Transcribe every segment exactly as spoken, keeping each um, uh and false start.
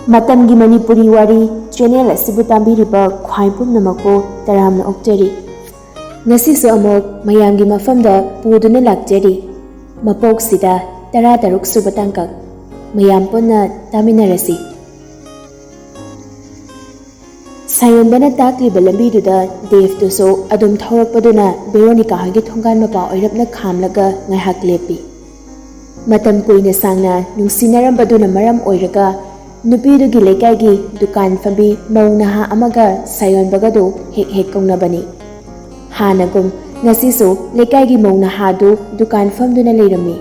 ꯃꯇꯝꯒꯤ ꯃꯅꯤꯄꯨꯔꯤ ꯋꯥꯔꯤ ꯆꯦꯅꯦꯜ ꯑꯁꯤꯕꯨ ꯇꯥꯕꯤꯔꯤꯕ ꯈ꯭ꯋꯥꯏ ꯄꯨꯝꯅꯃꯛꯄꯨ ꯇꯔꯥꯝꯅ ꯑꯣꯛꯆꯔꯤ꯫ ꯉꯁꯤꯁꯨ ꯑꯃꯨꯛ ꯃꯌꯥꯝꯒꯤ ꯃꯐꯝꯗ ꯄꯨꯗꯨꯅ ꯂꯥꯛꯆꯔꯤ꯫ ꯃꯄꯣꯛꯁꯤꯗ ꯇꯔꯥꯇꯔꯨꯛ ꯁꯨꯕ ꯇꯥꯡꯀꯛ꯫ ꯃꯌꯥꯝ ꯄꯨꯟꯅ ꯇꯥꯃꯤꯟꯅꯔꯁꯤ꯫ ꯁꯥꯌꯣꯟꯕꯅ ꯇꯥꯛꯂꯤꯕ ꯂꯝꯕꯤꯗꯨꯗ ꯗꯦꯕꯇꯨꯁꯨ ꯑꯗꯨꯝ ꯊꯧꯔꯛꯄꯗꯨꯅ ꯕꯦꯔꯣꯅꯤꯀꯥ ꯍꯣꯏꯒꯤ ꯊꯣꯡꯒꯥꯟ ꯃꯄꯥ ꯑꯣꯏꯔꯞꯅ ꯈꯥꯝꯂꯒ ꯉꯥꯏꯍꯥꯛ ꯂꯦꯞꯄꯤ꯫ ꯃꯇꯝ ꯀꯨꯏꯅ ꯁꯥꯡꯅ ꯅꯨꯡꯁꯤꯅꯔꯝꯕꯗꯨꯅ ꯃꯔꯝ ꯑꯣꯏꯔꯒ ꯅꯨꯄꯤꯗꯨꯒꯤ ꯂꯩꯀꯥꯏꯒꯤ ꯗꯨꯀꯥꯟ ꯐꯝꯕꯤ ꯃꯧ ꯅꯍꯥ ꯑꯃꯒ ꯁꯥꯌꯣꯟꯕꯒꯗꯨ ꯍꯦꯛ ꯍꯦꯛ ꯀꯧꯅꯕꯅꯤ꯫ ꯍꯥꯟꯅꯒꯨꯝ ꯉꯁꯤꯁꯨ ꯂꯩꯀꯥꯏꯒꯤ ꯃꯧ ꯅꯍꯥꯗꯨ ꯗꯨꯀꯥꯟ ꯐꯝꯗꯨꯅ ꯂꯩꯔꯝꯃꯤ꯫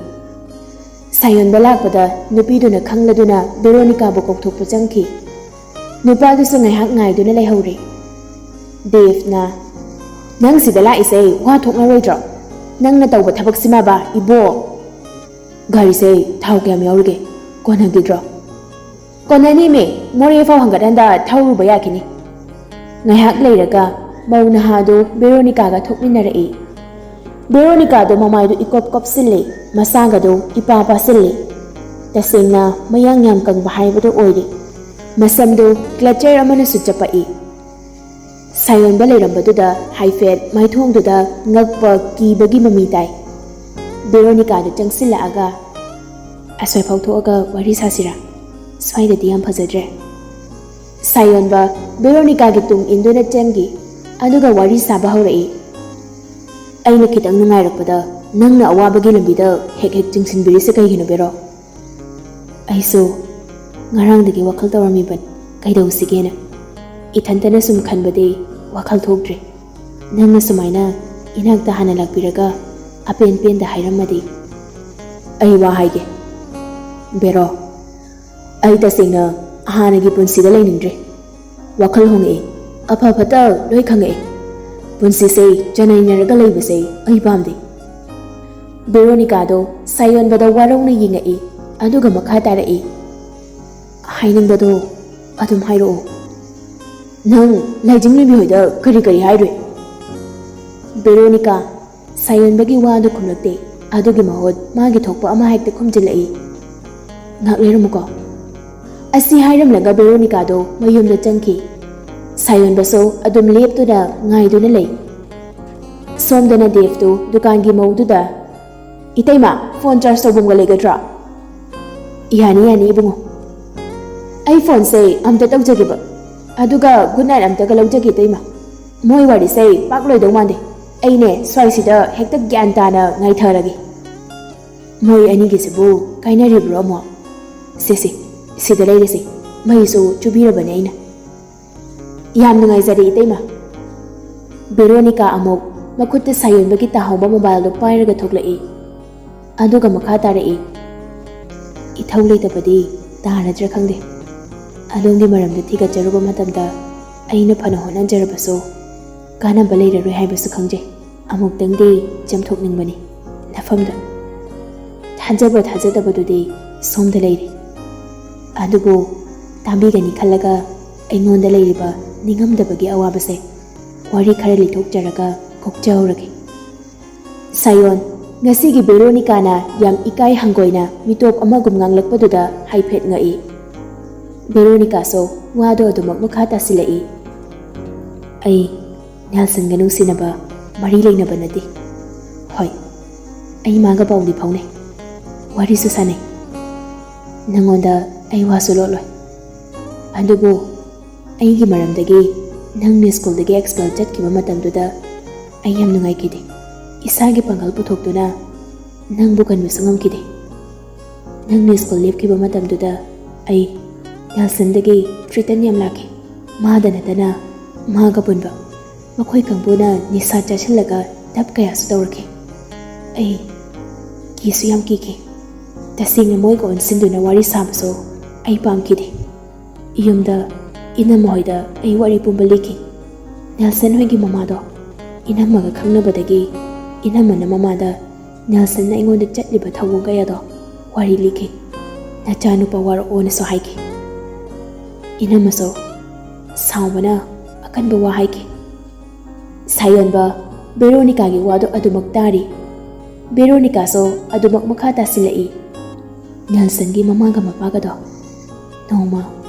ꯁꯥꯌꯣꯟꯕ ꯂꯥꯛꯄꯗ ꯅꯨꯄꯤꯗꯨꯅ ꯈꯪꯂꯗꯨꯅ ꯕꯦꯔꯣꯅꯤꯀꯥꯕꯨ ꯀꯧꯊꯣꯛꯄ ꯆꯪꯈꯤ꯫ ꯅꯨꯄꯥꯗꯨꯁꯨ ꯉꯥꯏꯍꯥꯛ ꯉꯥꯏꯗꯨꯅ ꯂꯩꯍꯧꯔꯦ꯫ ꯗꯦꯕꯅ, "ꯅꯪ ꯁꯤꯗ ꯂꯥꯛꯏꯁꯦ ꯋꯥ ꯊꯣꯛꯅꯔꯣꯏꯗ꯭ꯔꯣ? ꯅꯪꯅ ꯇꯧꯕ ꯊꯕꯛꯁꯤꯃꯕ ꯏꯕꯣ!" "ꯒꯥꯔꯤꯁꯦ ꯊꯥꯎ ꯀꯌꯥꯝ ꯌꯥꯎꯔꯤꯒꯦ? ꯀꯣꯟꯅꯈꯤꯗ꯭ꯔꯣ?" "ꯀꯣꯟꯅꯅꯤꯃꯦ, ꯃꯣꯔꯦ ꯐꯥꯎ ꯍꯪꯒꯠ ꯍꯟꯗ ꯊꯧꯔꯨꯕ ꯌꯥꯈꯤꯅꯤ꯫" ꯉꯥꯏꯍꯥꯛ ꯂꯩꯔꯒ ꯃꯧ ꯅꯍꯥꯗꯨ ꯕꯦꯔꯣꯅꯤꯀꯥꯒ ꯊꯣꯛꯃꯤꯟꯅꯔꯛꯏ꯫ ꯕꯦꯔꯣꯅꯤꯀꯥꯗꯣ ꯃꯃꯥꯏꯗꯨ ꯏꯀꯣꯞ ꯀꯣꯞꯁꯤꯜꯂꯤ, ꯃꯁꯥꯒꯗꯨ ꯏꯄꯥ ꯄꯥꯁꯤꯜꯂꯤ꯫ ꯇꯁꯦꯡꯅ ꯃꯌꯥꯡ ꯌꯥꯝ ꯀꯪꯕ ꯍꯥꯏꯕꯗꯨ ꯑꯣꯏꯔꯤ꯫ ꯃꯁꯝꯗꯨ ꯀ꯭ꯂꯆꯔ ꯑꯃꯅꯁꯨ ꯆꯄꯛꯏ꯫ ꯁꯥꯌꯣꯟꯕ ꯂꯩꯔꯝꯕꯗꯨꯗ ꯍꯥꯏꯐꯦꯠ ꯃꯥꯏꯊꯣꯡꯗꯨꯗ ꯉꯛꯄ ꯀꯤꯕꯒꯤ ꯃꯃꯤ ꯇꯥꯏ꯫ ꯕꯦꯔꯣꯅꯤꯀꯥꯗꯨ ꯆꯪꯁꯤꯜꯂꯛꯑꯒ, "ꯑꯁ꯭ꯋꯥꯏꯐꯥꯎ ꯊꯣꯛꯑꯒ ꯋꯥꯔꯤ ꯁꯥꯁꯤꯔꯥ? ꯁ꯭ꯋꯥꯏꯗꯗꯤ ꯌꯥꯝ ꯐꯖꯗ꯭ꯔꯦ꯫" ꯁꯥꯌꯣꯟꯕ ꯕꯦꯔꯣꯅꯤꯀꯥꯒꯤ ꯇꯨꯡ ꯏꯟꯗꯨꯅ ꯆꯪꯈꯤ, ꯑꯗꯨꯒ ꯋꯥꯔꯤ ꯁꯥꯕ ꯍꯧꯔꯛꯏ꯫ "ꯑꯩꯅ ꯈꯤꯇꯪ ꯅꯨꯡꯉꯥꯏꯔꯛꯄꯗ ꯅꯪꯅ ꯑꯋꯥꯕꯒꯤ ꯂꯝꯕꯤꯗ ꯍꯦꯛ ꯍꯦꯛ ꯆꯤꯡꯁꯤꯟꯕꯤꯔꯤꯁꯦ ꯀꯩꯒꯤꯅꯣ, ꯕꯦꯔꯣ?" "ꯑꯩꯁꯨ ꯉꯔꯥꯡꯗꯒꯤ ꯋꯥꯈꯜ ꯇꯧꯔꯝꯃꯤꯕꯅꯤ, ꯀꯩꯗꯧꯁꯤꯒꯦꯅ꯫ ꯏꯊꯟꯇꯅ ꯁꯨꯝ ꯈꯟꯕꯗꯤ ꯋꯥꯈꯜ ꯊꯣꯛꯇ꯭ꯔꯦ꯫ ꯅꯪꯅ ꯁꯨꯃꯥꯏꯅ ꯏꯅꯥꯛꯇ ꯍꯥꯟꯅ ꯂꯥꯛꯄꯤꯔꯒ ꯑꯄꯦꯟ ꯄꯦꯟꯗ ꯍꯥꯏꯔꯝꯃꯗꯤ꯫" "ꯑꯩ ꯋꯥ ꯍꯥꯏꯒꯦ, ꯕꯦꯔꯣ꯫ ꯑꯩ ꯇꯁꯦꯡꯅ ꯍꯥꯟꯅꯒꯤ ꯄꯨꯟꯁꯤꯗ ꯂꯩꯅꯤꯡꯗ꯭ꯔꯦ꯫ ꯋꯥꯈꯜ ꯍꯣꯡꯉꯛꯑꯦ꯫ ꯑꯐ ꯐꯠꯇ ꯂꯣꯏ ꯈꯪꯉꯛꯑꯦ꯫ ꯄꯨꯟꯁꯤꯁꯦ ꯆꯅꯩꯅꯔꯒ ꯂꯩꯕꯁꯦ ꯑꯩ ꯄꯥꯝꯗꯦ꯫" ꯕꯦꯔꯣꯅꯤꯀꯥꯗꯣ ꯁꯥꯌꯣꯟꯕꯗ ꯋꯥꯔꯧꯅ ꯌꯦꯡꯉꯛꯏ, ꯑꯗꯨꯒ ꯃꯈꯥ ꯇꯥꯔꯛꯏ, "ꯍꯥꯏꯅꯤꯡꯕꯗꯣ ꯑꯗꯨꯝ ꯍꯥꯏꯔꯛꯑꯣ꯫ ꯅꯪ ꯂꯥꯏꯖꯤꯡ ꯂꯣꯏꯕꯤ ꯍꯣꯏꯗ ꯀꯔꯤ ꯀꯔꯤ ꯍꯥꯏꯔꯨꯏ?" ꯕꯦꯔꯣꯅꯤꯀꯥ ꯁꯥꯌꯣꯟꯕꯒꯤ ꯋꯥꯗꯨ ꯈꯨꯝꯂꯛꯇꯦ꯫ ꯑꯗꯨꯒꯤ ꯃꯍꯨꯠ ꯃꯥꯒꯤ ꯊꯣꯛꯄ ꯑꯃ ꯍꯦꯛꯇ ꯈꯨꯝꯖꯤꯜꯂꯛꯏ꯫ "ꯉꯥꯛ ꯂꯩꯔꯝꯃꯨꯀꯣ꯫ ꯑꯁꯤ ꯍꯥꯏꯔꯝꯂꯒ ꯕꯦꯔꯣꯅꯤꯀꯥꯗꯣ ꯃꯌꯨꯝꯗ ꯆꯪꯈꯤ꯫ ꯁꯥꯌꯣꯟꯕꯁꯨ ꯑꯗꯨꯝ ꯂꯦꯞꯇꯨꯅ ꯉꯥꯏꯗꯨꯅ ꯂꯩ꯫ ꯁꯣꯝꯗꯅ ꯗꯦꯕꯇꯨ ꯗꯨꯀꯥꯟꯒꯤ ꯃꯧꯗꯨꯗ, "ꯏꯇꯩꯃ, ꯐꯣꯟ ꯆꯥꯔꯖ ꯇꯧꯐꯝꯒ ꯂꯩꯒꯗ꯭ꯔꯥ?" "ꯌꯥꯅꯤ, ꯌꯥꯅꯤ ꯏꯕꯨꯡꯉꯣ꯫ ꯑꯩ ꯐꯣꯟꯁꯦ ꯑꯝꯇ ꯇꯧꯖꯒꯦꯕ, ꯑꯗꯨꯒ ꯒꯨꯗ ꯅꯥꯏꯠ ꯑꯝꯇꯒ ꯂꯧꯖꯒꯦ ꯏꯇꯩꯃ꯫ ꯃꯣꯏ ꯋꯥꯔꯤꯁꯦ ꯄꯥꯛ ꯂꯣꯏꯗꯧ ꯃꯥꯟꯗꯦ꯫ ꯑꯩꯅꯦ ꯁ꯭ꯋꯥꯏꯁꯤꯗ ꯍꯦꯛꯇ ꯒ꯭ꯌꯥꯟ ꯇꯥꯅ ꯉꯥꯏꯊꯔꯒꯦ꯫ ꯃꯣꯏ ꯑꯅꯤꯒꯤꯁꯤꯕꯨ ꯀꯥꯏꯅꯔꯤꯕ꯭ꯔꯣ ꯑꯃꯨꯛ? ꯁꯦ ꯁꯦ, ꯁꯤꯗ ꯂꯩꯔꯁꯦ, ꯃꯩꯁꯨ ꯆꯨꯕꯤꯔꯕꯅꯦ ꯑꯩꯅ꯫ ꯌꯥꯝ ꯅꯨꯡꯉꯥꯏꯖꯔꯦ ꯏꯇꯩꯃ꯫" ꯕꯦꯔꯣꯅꯤꯀꯥ ꯑꯃꯨꯛ ꯃꯈꯨꯠꯇ ꯁꯥꯌꯣꯟꯕꯒꯤ ꯇꯥꯍꯧꯕ ꯃꯣꯕꯥꯏꯜꯗꯣ ꯄꯥꯏꯔꯒ ꯊꯣꯛꯂꯛꯏ꯫ ꯑꯗꯨꯒ ꯃꯈꯥ ꯇꯥꯔꯛꯏ, "ꯏꯊꯧ ꯂꯩꯇꯕꯗꯤ ꯇꯥꯔꯗ꯭ꯔꯥ ꯈꯪꯗꯦ꯫ ꯑꯗꯣꯝꯒꯤ ꯃꯔꯝꯗ ꯊꯤꯒꯠꯆꯔꯨꯕ ꯃꯇꯝꯗ ꯑꯩꯅ ꯐꯅ ꯍꯣꯠꯅꯖꯔꯕꯁꯨ ꯀꯥꯟꯅꯕ ꯂꯩꯔꯔꯣꯏ ꯍꯥꯏꯕꯁꯨ ꯈꯪꯖꯩ꯫ ꯑꯃꯨꯛꯇꯪꯗꯤ ꯆꯝꯊꯣꯛꯅꯤꯡꯕꯅꯤ ꯅꯐꯝꯗ꯫ ꯊꯥꯖꯕ ꯊꯥꯖꯗꯕꯗꯨꯗꯤ ꯁꯣꯝꯗ ꯂꯩꯔꯦ꯫ ꯑꯗꯨꯕꯨ ꯇꯥꯕꯤꯒꯅꯤ ꯈꯜꯂꯒ ꯑꯩꯉꯣꯟꯗ ꯂꯩꯔꯤꯕ ꯅꯤꯡꯉꯝꯗꯕꯒꯤ ꯑꯋꯥꯕꯁꯦ ꯋꯥꯔꯤ ꯈꯔ ꯂꯤꯊꯣꯛꯆꯔꯒ ꯀꯣꯛꯆꯍꯧꯔꯒꯦ꯫" ꯁꯥꯌꯣꯟ, ꯉꯁꯤꯒꯤ ꯕꯦꯔꯣꯅꯤꯀꯥꯅ ꯌꯥꯝ ꯏꯀꯥꯏ ꯍꯪꯒꯣꯏꯅ ꯃꯤꯇꯣꯞ ꯑꯃꯒꯨꯝ ꯉꯥꯡꯂꯛꯄꯗꯨꯗ ꯍꯥꯏꯐꯦꯠ ꯉꯛꯏ꯫ ꯕꯦꯔꯣꯅꯤꯀꯥꯁꯨ ꯋꯥꯗꯣ ꯑꯗꯨꯃꯛ ꯃꯈꯥ ꯇꯥꯁꯤꯜꯂꯛꯏ꯫ "ꯑꯩ ꯅꯦꯜꯁꯟꯒ ꯅꯨꯡꯁꯤꯅꯕ ꯃꯔꯤ ꯂꯩꯅꯕ ꯅꯠꯇꯦ꯫ ꯍꯣꯏ, ꯑꯩ ꯃꯥꯒ ꯄꯥꯎꯗꯤ ꯐꯥꯎꯅꯩ, ꯋꯥꯔꯤꯁꯨ ꯁꯥꯟꯅꯩ꯫ ꯅꯉꯣꯟꯗ ꯑꯩ ꯋꯥꯁꯨ ꯂꯣꯠꯂꯣꯏ꯫ ꯑꯗꯨꯕꯨ ꯑꯩꯒꯤ ꯃꯔꯝꯗꯒꯤ ꯅꯪꯅ ꯁ꯭ꯀꯨꯜꯗꯒꯤ ꯑꯦꯛꯁꯄꯦꯜ ꯆꯠꯈꯤꯕ ꯃꯇꯝꯗꯨꯗ ꯑꯩ ꯌꯥꯝ ꯅꯨꯡꯉꯥꯏꯈꯤꯗꯦ꯫ ꯏꯁꯥꯒꯤ ꯄꯥꯡꯒꯜ ꯄꯨꯊꯣꯛꯇꯨꯅ ꯅꯪꯕꯨ ꯀꯟꯕꯁꯨ ꯉꯝꯈꯤꯗꯦ꯫ ꯅꯪꯅ ꯁ꯭ꯀꯨꯜ ꯂꯦꯞꯈꯤꯕ ꯃꯇꯝꯗꯨꯗ ꯑꯩ ꯅꯦꯜꯁꯟꯗꯒꯤ ꯊ꯭ꯔꯤꯇꯟ ꯌꯥꯝ ꯂꯥꯛꯈꯤ꯫ ꯃꯥꯗ ꯅꯠꯇꯅ ꯃꯥꯒ ꯄꯨꯟꯕ ꯃꯈꯣꯏ ꯀꯥꯡꯕꯨꯅ ꯅꯤꯁꯥ ꯆꯥꯁꯤꯜꯂꯒ ꯙꯞ ꯀꯌꯥꯁꯨ ꯇꯧꯔꯛꯈꯤ꯫ ꯑꯩ ꯀꯤꯁꯨ ꯌꯥꯝ ꯀꯤꯈꯤ꯫ ꯇꯁꯦꯡꯅ ꯃꯣꯏꯒ ꯑꯣꯟꯁꯤꯟꯗꯨꯅ ꯋꯥꯔꯤ ꯁꯥꯕꯁꯨ ꯑꯩ ꯄꯥꯝꯈꯤꯗꯦ꯫ ꯌꯨꯝꯗ ꯏꯅꯝꯃ ꯍꯣꯏꯗ ꯑꯩ ꯋꯥꯔꯤ ꯄꯨꯝꯕ ꯂꯤꯈꯤ꯫ ꯅꯦꯜꯁꯟ ꯍꯣꯏꯒꯤ ꯃꯃꯥꯗꯣ ꯏꯅꯝꯃꯒ ꯈꯪꯅꯕꯗꯒꯤ ꯏꯅꯝꯃꯅ ꯃꯃꯥꯗ ꯅꯦꯜꯁꯟꯅ ꯑꯩꯉꯣꯟꯗ ꯆꯠꯂꯤꯕ ꯊꯧꯑꯣꯡ ꯀꯌꯥꯗꯣ ꯋꯥꯔꯤ ꯂꯤꯈꯤ꯫ ꯅꯆꯥꯅꯨꯄꯥ ꯋꯥꯔꯛꯑꯣꯅꯁꯨ ꯍꯥꯏꯈꯤ꯫ ꯏꯅꯝꯃꯁꯨ ꯁꯥꯎꯕꯅ ꯑꯀꯟꯕ ꯋꯥ ꯍꯥꯏꯈꯤ꯫ ꯁꯥꯌꯣꯟꯕ ꯕꯦꯔꯣꯅꯤꯀꯥꯒꯤ ꯋꯥꯗꯨ ꯑꯗꯨꯃꯛ ꯇꯥꯔꯤ꯫ ꯕꯦꯔꯣꯅꯤꯀꯥꯁꯨ ꯑꯗꯨꯃꯛ ꯃꯈꯥ ꯇꯥꯁꯤꯜꯂꯛꯏ꯫ ꯅꯦꯜꯁꯟꯒꯤ ꯃꯃꯥꯒ ꯃꯄꯥꯒꯗꯣ ꯅꯣꯡꯃ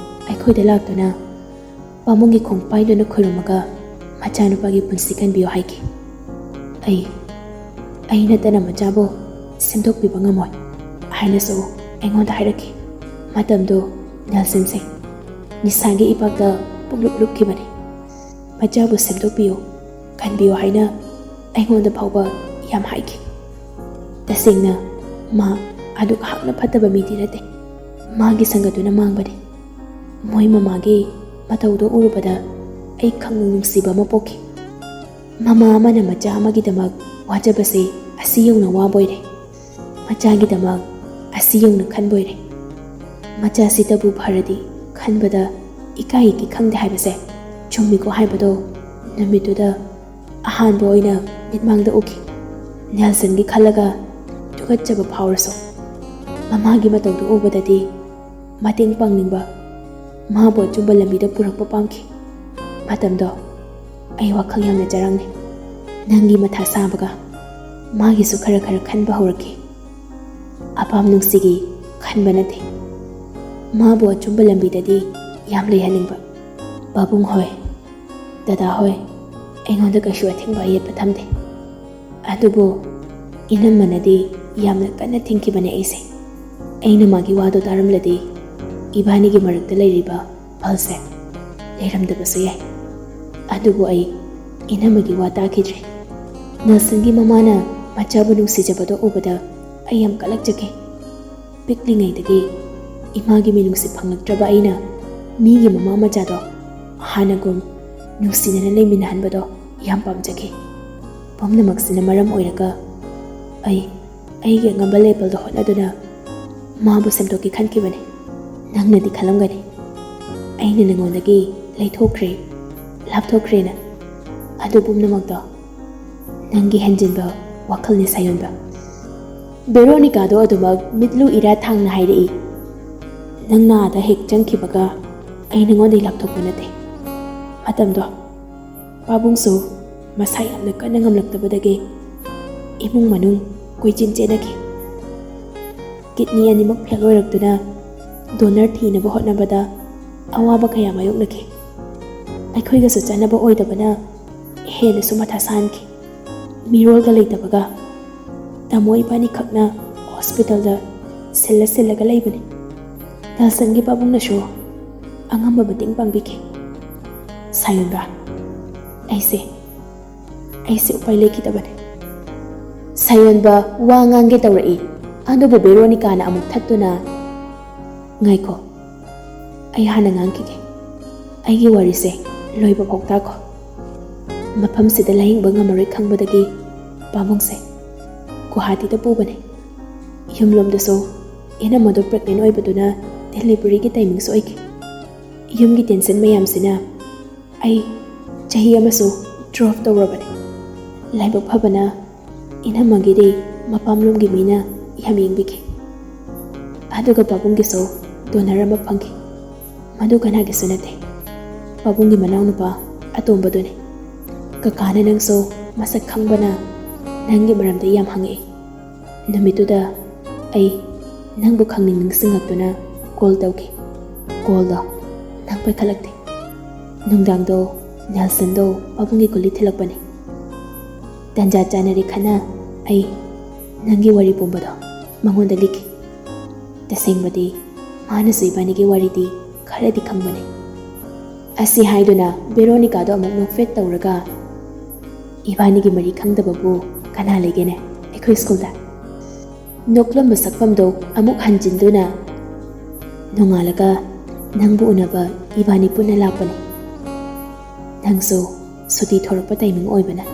ꯑꯩꯈꯣꯏꯗ ꯂꯥꯛꯇꯨꯅ ꯄꯥꯕꯨꯡꯒꯤ ꯈꯣꯡ ꯄꯥꯏꯗꯨꯅ ꯈꯨꯔꯨꯝꯃꯒ ꯃꯆꯥꯅꯨꯄꯥꯒꯤ ꯄꯨꯟꯁꯤ ꯀꯟꯕꯤꯌꯨ ꯍꯥꯏꯈꯤ꯫ ꯑꯩ ꯑꯩ ꯅꯠꯇꯅ ꯃꯆꯥꯕꯨ ꯁꯦꯝꯗꯣꯛꯄꯤꯕ ꯉꯝꯃꯣꯏ ꯍꯥꯏꯅꯁꯨ ꯑꯩꯉꯣꯟꯗ ꯍꯥꯏꯔꯛꯈꯤ꯫ ꯃꯇꯝꯗꯨ ꯅꯦꯜꯁꯟꯁꯦ ꯅꯤꯁꯥꯒꯤ ꯏꯄꯥꯛꯇ ꯄꯨꯡꯂꯨꯞ ꯂꯨꯞꯈꯤꯕꯅꯤ꯫ ꯃꯆꯥꯕꯨ ꯁꯦꯝꯗꯣꯛꯄꯤꯌꯨ, ꯀꯟꯕꯤꯌꯨ ꯍꯥꯏꯅ ꯑꯩꯉꯣꯟꯗ ꯐꯥꯎꯕ ꯌꯥꯝ ꯍꯥꯏꯈꯤ꯫ ꯇꯁꯦꯡꯅ ꯃꯥ ꯑꯗꯨꯛ ꯍꯥꯛꯅ ꯐꯠꯇꯕ ꯃꯤꯗꯤ ꯅꯠꯇꯦ꯫ ꯃꯥꯒꯤ ꯁꯪꯒꯗꯨꯅ ꯃꯥꯡꯕꯅꯤ꯫ ꯃꯣꯏ ꯃꯃꯥꯒꯤ ꯃꯇꯧꯗꯣ ꯎꯔꯨꯕꯗ ꯑꯩ ꯈꯪꯅꯨꯡ ꯅꯨꯡꯁꯤꯕ ꯑꯃ ꯄꯣꯛꯈꯤ꯫ ꯃꯃꯥ ꯑꯃꯅ ꯃꯆꯥ ꯑꯃꯒꯤꯗꯃꯛ ꯋꯥꯖꯕꯁꯦ ꯑꯁꯤ ꯌꯧꯅ ꯋꯥꯕꯣꯏꯔꯦ꯫ ꯃꯆꯥꯒꯤꯗꯃꯛ ꯑꯁꯤ ꯌꯧꯅ ꯈꯟꯕꯣꯏꯔꯦ꯫ ꯃꯆꯥꯁꯤꯇꯕꯨ ꯐꯔꯗꯤ ꯈꯟꯕꯗ ꯏꯀꯥꯏ ꯏꯀꯤ ꯈꯪꯗꯦ ꯍꯥꯏꯕꯁꯦ ꯆꯨꯝꯃꯤꯀꯣ ꯍꯥꯏꯕꯗꯣ ꯅꯨꯃꯤꯠꯇꯨꯗ ꯑꯍꯥꯟꯕ ꯑꯣꯏꯅ ꯃꯤꯠꯃꯥꯡꯗ ꯎꯈꯤ꯫ ꯅꯦꯜꯁꯟꯒꯤ ꯈꯜꯂꯒ ꯇꯨꯀꯠꯆꯕ ꯐꯥꯎꯔꯁꯨ ꯃꯃꯥꯒꯤ ꯃꯇꯧꯗꯨ ꯎꯕꯗꯗꯤ ꯃꯇꯦꯡ ꯄꯥꯡꯅꯤꯡꯕ, ꯃꯥꯕꯨ ꯑꯆꯨꯝꯕ ꯂꯝꯕꯤꯗ ꯄꯨꯔꯛꯄ ꯄꯥꯝꯈꯤ꯫ ꯃꯇꯝꯗꯣ ꯑꯩ ꯋꯥꯈꯜ ꯌꯥꯝꯅ ꯆꯔꯥꯡꯅꯩ꯫ ꯅꯪꯒꯤ ꯃꯊꯥ ꯁꯥꯕꯒ ꯃꯥꯒꯤꯁꯨ ꯈꯔ ꯈꯔ ꯈꯟꯕ ꯍꯧꯔꯛꯈꯤ꯫ ꯑꯄꯥꯝ ꯅꯨꯡꯁꯤꯒꯤ ꯈꯟꯕ ꯅꯠꯇꯦ, ꯃꯥꯕꯨ ꯑꯆꯨꯝꯕ ꯂꯝꯕꯤꯗꯗꯤ ꯌꯥꯝ ꯂꯩꯍꯟꯅꯤꯡꯕ꯫ ꯄꯥꯕꯨꯡ ꯍꯣꯏ, ꯗꯗꯥ ꯍꯣꯏ, ꯑꯩꯉꯣꯟꯗ ꯀꯩꯁꯨ ꯑꯊꯤꯡꯕ ꯑꯌꯦꯠꯄ ꯊꯝꯗꯦ꯫ ꯑꯗꯨꯕꯨ ꯏꯅꯝꯃꯅꯗꯤ ꯌꯥꯝꯅ ꯀꯟꯅ ꯊꯤꯡꯈꯤꯕꯅꯦ ꯑꯩꯁꯦ꯫ ꯑꯩꯅ ꯃꯥꯒꯤ ꯋꯥꯗꯣ ꯇꯥꯔꯝꯂꯗꯤ ꯏꯕꯥꯅꯤꯒꯤ ꯃꯔꯛꯇ ꯂꯩꯔꯤꯕ ꯐꯜꯁꯦ ꯂꯩꯔꯝꯗꯕꯁꯨ ꯌꯥꯏ꯫ ꯑꯗꯨꯕꯨ ꯑꯩ ꯏꯅꯝꯃꯒꯤ ꯋꯥ ꯇꯥꯈꯤꯗ꯭ꯔꯦ꯫ ꯅꯦꯜꯁꯟꯒꯤ ꯃꯃꯥꯅ ꯃꯆꯥꯕꯨ ꯅꯨꯡꯁꯤꯖꯕꯗꯣ ꯎꯕꯗ ꯑꯩ ꯌꯥꯝ ꯀꯂꯛꯆꯈꯤ꯫ ꯄꯤꯛꯂꯤꯉꯩꯗꯒꯤ ꯏꯃꯥꯒꯤ ꯃꯤꯅꯨꯡꯁꯤ ꯐꯪꯂꯛꯇ꯭ꯔꯕ ꯑꯩꯅ ꯃꯤꯒꯤ ꯃꯃꯥ ꯃꯆꯥꯗꯣ ꯍꯥꯟꯅꯒꯨꯝ ꯅꯨꯡꯁꯤꯅꯅ ꯂꯩꯃꯤꯟꯅꯍꯟꯕꯗꯣ ꯌꯥꯝ ꯄꯥꯝꯖꯈꯤ꯫ ꯄꯨꯝꯅꯃꯛꯁꯤꯅ ꯃꯔꯝ ꯑꯣꯏꯔꯒ ꯑꯩ ꯑꯩꯒꯤ ꯑꯉꯝꯕ ꯂꯦꯕꯦꯜꯗ ꯍꯣꯠꯅꯗꯨꯅ ꯃꯥꯕꯨ ꯁꯦꯝꯗꯣꯛꯀꯦ ꯈꯟꯈꯤꯕꯅꯤ꯫ ꯅꯪꯅꯗꯤ ꯈꯜꯂꯝꯒꯅꯤ, ꯑꯩꯅ ꯅꯉꯣꯟꯗꯒꯤ ꯂꯩꯊꯣꯛꯈ꯭ꯔꯦ, ꯂꯥꯞꯊꯣꯛꯈ꯭ꯔꯦꯅ꯫ ꯑꯗꯨ ꯄꯨꯝꯅꯃꯛꯇꯣ ꯅꯪꯒꯤ ꯍꯦꯟꯖꯤꯟꯕ ꯋꯥꯈꯜꯅꯤ, ꯁꯥꯌꯣꯟꯕ꯫ ꯕꯦꯔꯣꯅꯤꯀꯥꯗꯣ ꯑꯗꯨꯃꯛ ꯃꯤꯠꯂꯨ ꯏꯔꯥ ꯊꯥꯡꯅ ꯍꯥꯏꯔꯛꯏ꯫ ꯅꯪꯅ ꯑꯥꯗ ꯍꯦꯛ ꯆꯪꯈꯤꯕꯒ ꯑꯩ ꯅꯉꯣꯟꯗꯒꯤ ꯂꯥꯞꯊꯣꯛꯄ ꯅꯠꯇꯦ꯫ ꯃꯇꯝꯗꯣ ꯄꯥꯕꯨꯡꯁꯨ ꯃꯁꯥ ꯌꯥꯝꯅ ꯀꯟꯅ ꯉꯝꯂꯛꯇꯕꯗꯒꯤ ꯏꯃꯨꯡ ꯃꯅꯨꯡ ꯀꯣꯏꯆꯦꯟ ꯆꯦꯟꯅꯈꯤ꯫ ꯀꯤꯗꯅꯤ ꯑꯅꯤꯃꯛ ꯐꯦꯜ ꯑꯣꯏꯔꯛꯇꯨꯅ ꯗꯣꯅꯔ ꯊꯤꯅꯕ ꯍꯣꯠꯅꯕꯗ ꯑꯋꯥꯕ ꯀꯌꯥ ꯃꯥꯌꯣꯛꯅꯈꯤ꯫ ꯑꯩꯈꯣꯏꯒꯁꯨ ꯆꯥꯟꯅꯕ ꯑꯣꯏꯗꯕꯅ ꯍꯦꯟꯅꯁꯨ ꯃꯊꯥ ꯁꯥꯍꯟꯈꯤ꯫ ꯃꯤꯔꯣꯜꯒ ꯂꯩꯇꯕꯒ ꯇꯥꯃꯣ ꯏꯕꯥꯅꯤꯈꯛꯅ ꯍꯣꯁꯄꯤꯇꯥꯜꯗ ꯁꯤꯜꯂ ꯁꯤꯜꯂꯒ ꯂꯩꯕꯅꯤ꯫ ꯅꯦꯜꯁꯟꯒꯤ ꯄꯥꯕꯨꯡꯅꯁꯨ ꯑꯉꯝꯕ ꯃꯇꯦꯡ ꯄꯥꯡꯕꯤꯈꯤ꯫ ꯁꯥꯌꯣꯟꯕ, ꯑꯩꯁꯦ, ꯑꯩꯁꯦ ꯎꯄꯥꯏ ꯂꯩꯈꯤꯗꯕꯅꯤ꯫ ꯁꯥꯌꯣꯟꯕ ꯋꯥ ꯉꯥꯡꯒꯦ ꯇꯧꯔꯛꯏ, ꯑꯗꯨꯕꯨ ꯕꯦꯔꯣꯅꯤꯀꯥꯅ ꯑꯃꯨꯛ ꯊꯠꯇꯨꯅ, "ꯉꯥꯏꯈꯣ, ꯑꯩ ꯍꯥꯟꯅ ꯉꯥꯡꯈꯤꯒꯦ꯫ ꯑꯩꯒꯤ ꯋꯥꯔꯤꯁꯦ ꯂꯣꯏꯕ ꯐꯥꯎ ꯇꯥꯈꯣ꯫ ꯃꯐꯝꯁꯤꯗ ꯂꯥꯌꯦꯡꯕ ꯉꯝꯃꯔꯣꯏ ꯈꯪꯕꯗꯒꯤ ꯄꯥꯕꯨꯡꯁꯦ ꯒꯨꯋꯥꯍꯥꯇꯤꯗ ꯄꯨꯕꯅꯦ꯫ ꯌꯨꯝꯂꯣꯝꯗꯁꯨ ꯏꯅꯝꯃꯗꯣ ꯄ꯭ꯔꯦꯒꯅꯦꯟ ꯑꯣꯏꯕꯗꯨꯅ ꯗꯦꯂꯤꯚꯔꯤꯒꯤ ꯇꯥꯏꯃꯤꯡꯁꯨ ꯑꯣꯏꯈꯤ꯫ ꯌꯨꯝꯒꯤ ꯇꯦꯟꯁꯟ ꯃꯌꯥꯝꯁꯤꯅ ꯑꯩ ꯆꯍꯤ ꯑꯃꯁꯨ ꯗ꯭ꯔꯣꯞ ꯇꯧꯔꯕꯅꯤ꯫ ꯂꯥꯏꯕꯛ ꯐꯕꯅ ꯏꯅꯝꯃꯒꯤꯗꯤ ꯃꯄꯥꯝꯂꯣꯝꯒꯤ ꯃꯤꯅ ꯌꯥꯝ ꯌꯦꯡꯕꯤꯈꯤ꯫ ꯑꯗꯨꯒ ꯄꯥꯕꯨꯡꯒꯤꯁꯨ ꯗꯣꯅꯔ ꯑꯃ ꯐꯪꯈꯤ꯫ ꯃꯗꯨ ꯀꯅꯥꯒꯤꯁꯨ ꯅꯠꯇꯦ, ꯄꯥꯕꯨꯡꯒꯤ ꯃꯅꯥꯎꯅꯨꯄꯥ ꯑꯇꯣꯝꯕꯗꯨꯅꯤ꯫ ꯀꯀꯥꯅ ꯅꯪꯁꯨ ꯃꯁꯛ ꯈꯪꯕꯅ ꯅꯪꯒꯤ ꯃꯔꯝꯗ ꯌꯥꯝ ꯍꯪꯉꯛꯏ꯫ ꯅꯨꯃꯤꯠꯇꯨꯗ ꯑꯩ ꯅꯪꯕꯨ ꯈꯪꯅꯤꯡ ꯅꯤꯡꯁꯤꯡꯂꯛꯇꯨꯅ ꯀꯣꯜ ꯇꯧꯈꯤ꯫ ꯀꯣꯜꯗꯣ ꯅꯪ ꯄꯥꯏꯈꯠꯂꯛꯇꯦ꯫ ꯅꯨꯡꯗꯥꯡꯗꯣ ꯅꯦꯜꯁꯟꯗꯣ ꯄꯥꯕꯨꯡꯒꯤ ꯒꯨꯂꯤ ꯊꯤꯜꯂꯛꯄꯅꯤ꯫ ꯇꯟꯖꯥ ꯆꯥꯅꯔꯦ ꯈꯟꯅ ꯑꯩ ꯅꯪꯒꯤ ꯋꯥꯔꯤ ꯄꯨꯝꯕꯗꯣ ꯃꯉꯣꯟꯗ ꯂꯤꯈꯤ꯫ ꯇꯁꯦꯡꯕꯗꯤ ꯃꯥꯅꯁꯨ ꯏꯕꯥꯅꯤꯒꯤ ꯋꯥꯔꯤꯗꯤ ꯈꯔꯗꯤ ꯈꯪꯕꯅꯤ꯫ ꯑꯁꯤ ꯍꯥꯏꯗꯨꯅ ꯕꯦꯔꯣꯅꯤꯀꯥꯗꯣ ꯑꯃꯨꯛ ꯅꯣꯛꯐꯦꯠ ꯇꯧꯔꯒ, "ꯏꯕꯥꯅꯤꯒꯤ ꯃꯔꯤ ꯈꯪꯗꯕꯕꯨ ꯀꯅꯥ ꯂꯩꯒꯦꯅꯦ ꯑꯩꯈꯣꯏ ꯁ꯭ꯀꯨꯜꯗ?" ꯅꯣꯛꯂꯝꯕ ꯁꯛꯐꯝꯗꯣ ꯑꯃꯨꯛ ꯍꯟꯖꯤꯟꯗꯨꯅ, "ꯅꯣꯡꯉꯥꯜꯂꯒ ꯅꯪꯕꯨ ꯎꯅꯕ ꯏꯕꯥꯅꯤ ꯄꯨꯟꯅ ꯂꯥꯛꯄꯅꯤ꯫ ꯅꯪꯁꯨ ꯁꯨꯇꯤ ꯊꯣꯔꯛꯄ ꯇꯥꯏꯃꯤꯡ ꯑꯣꯏꯕꯅ꯫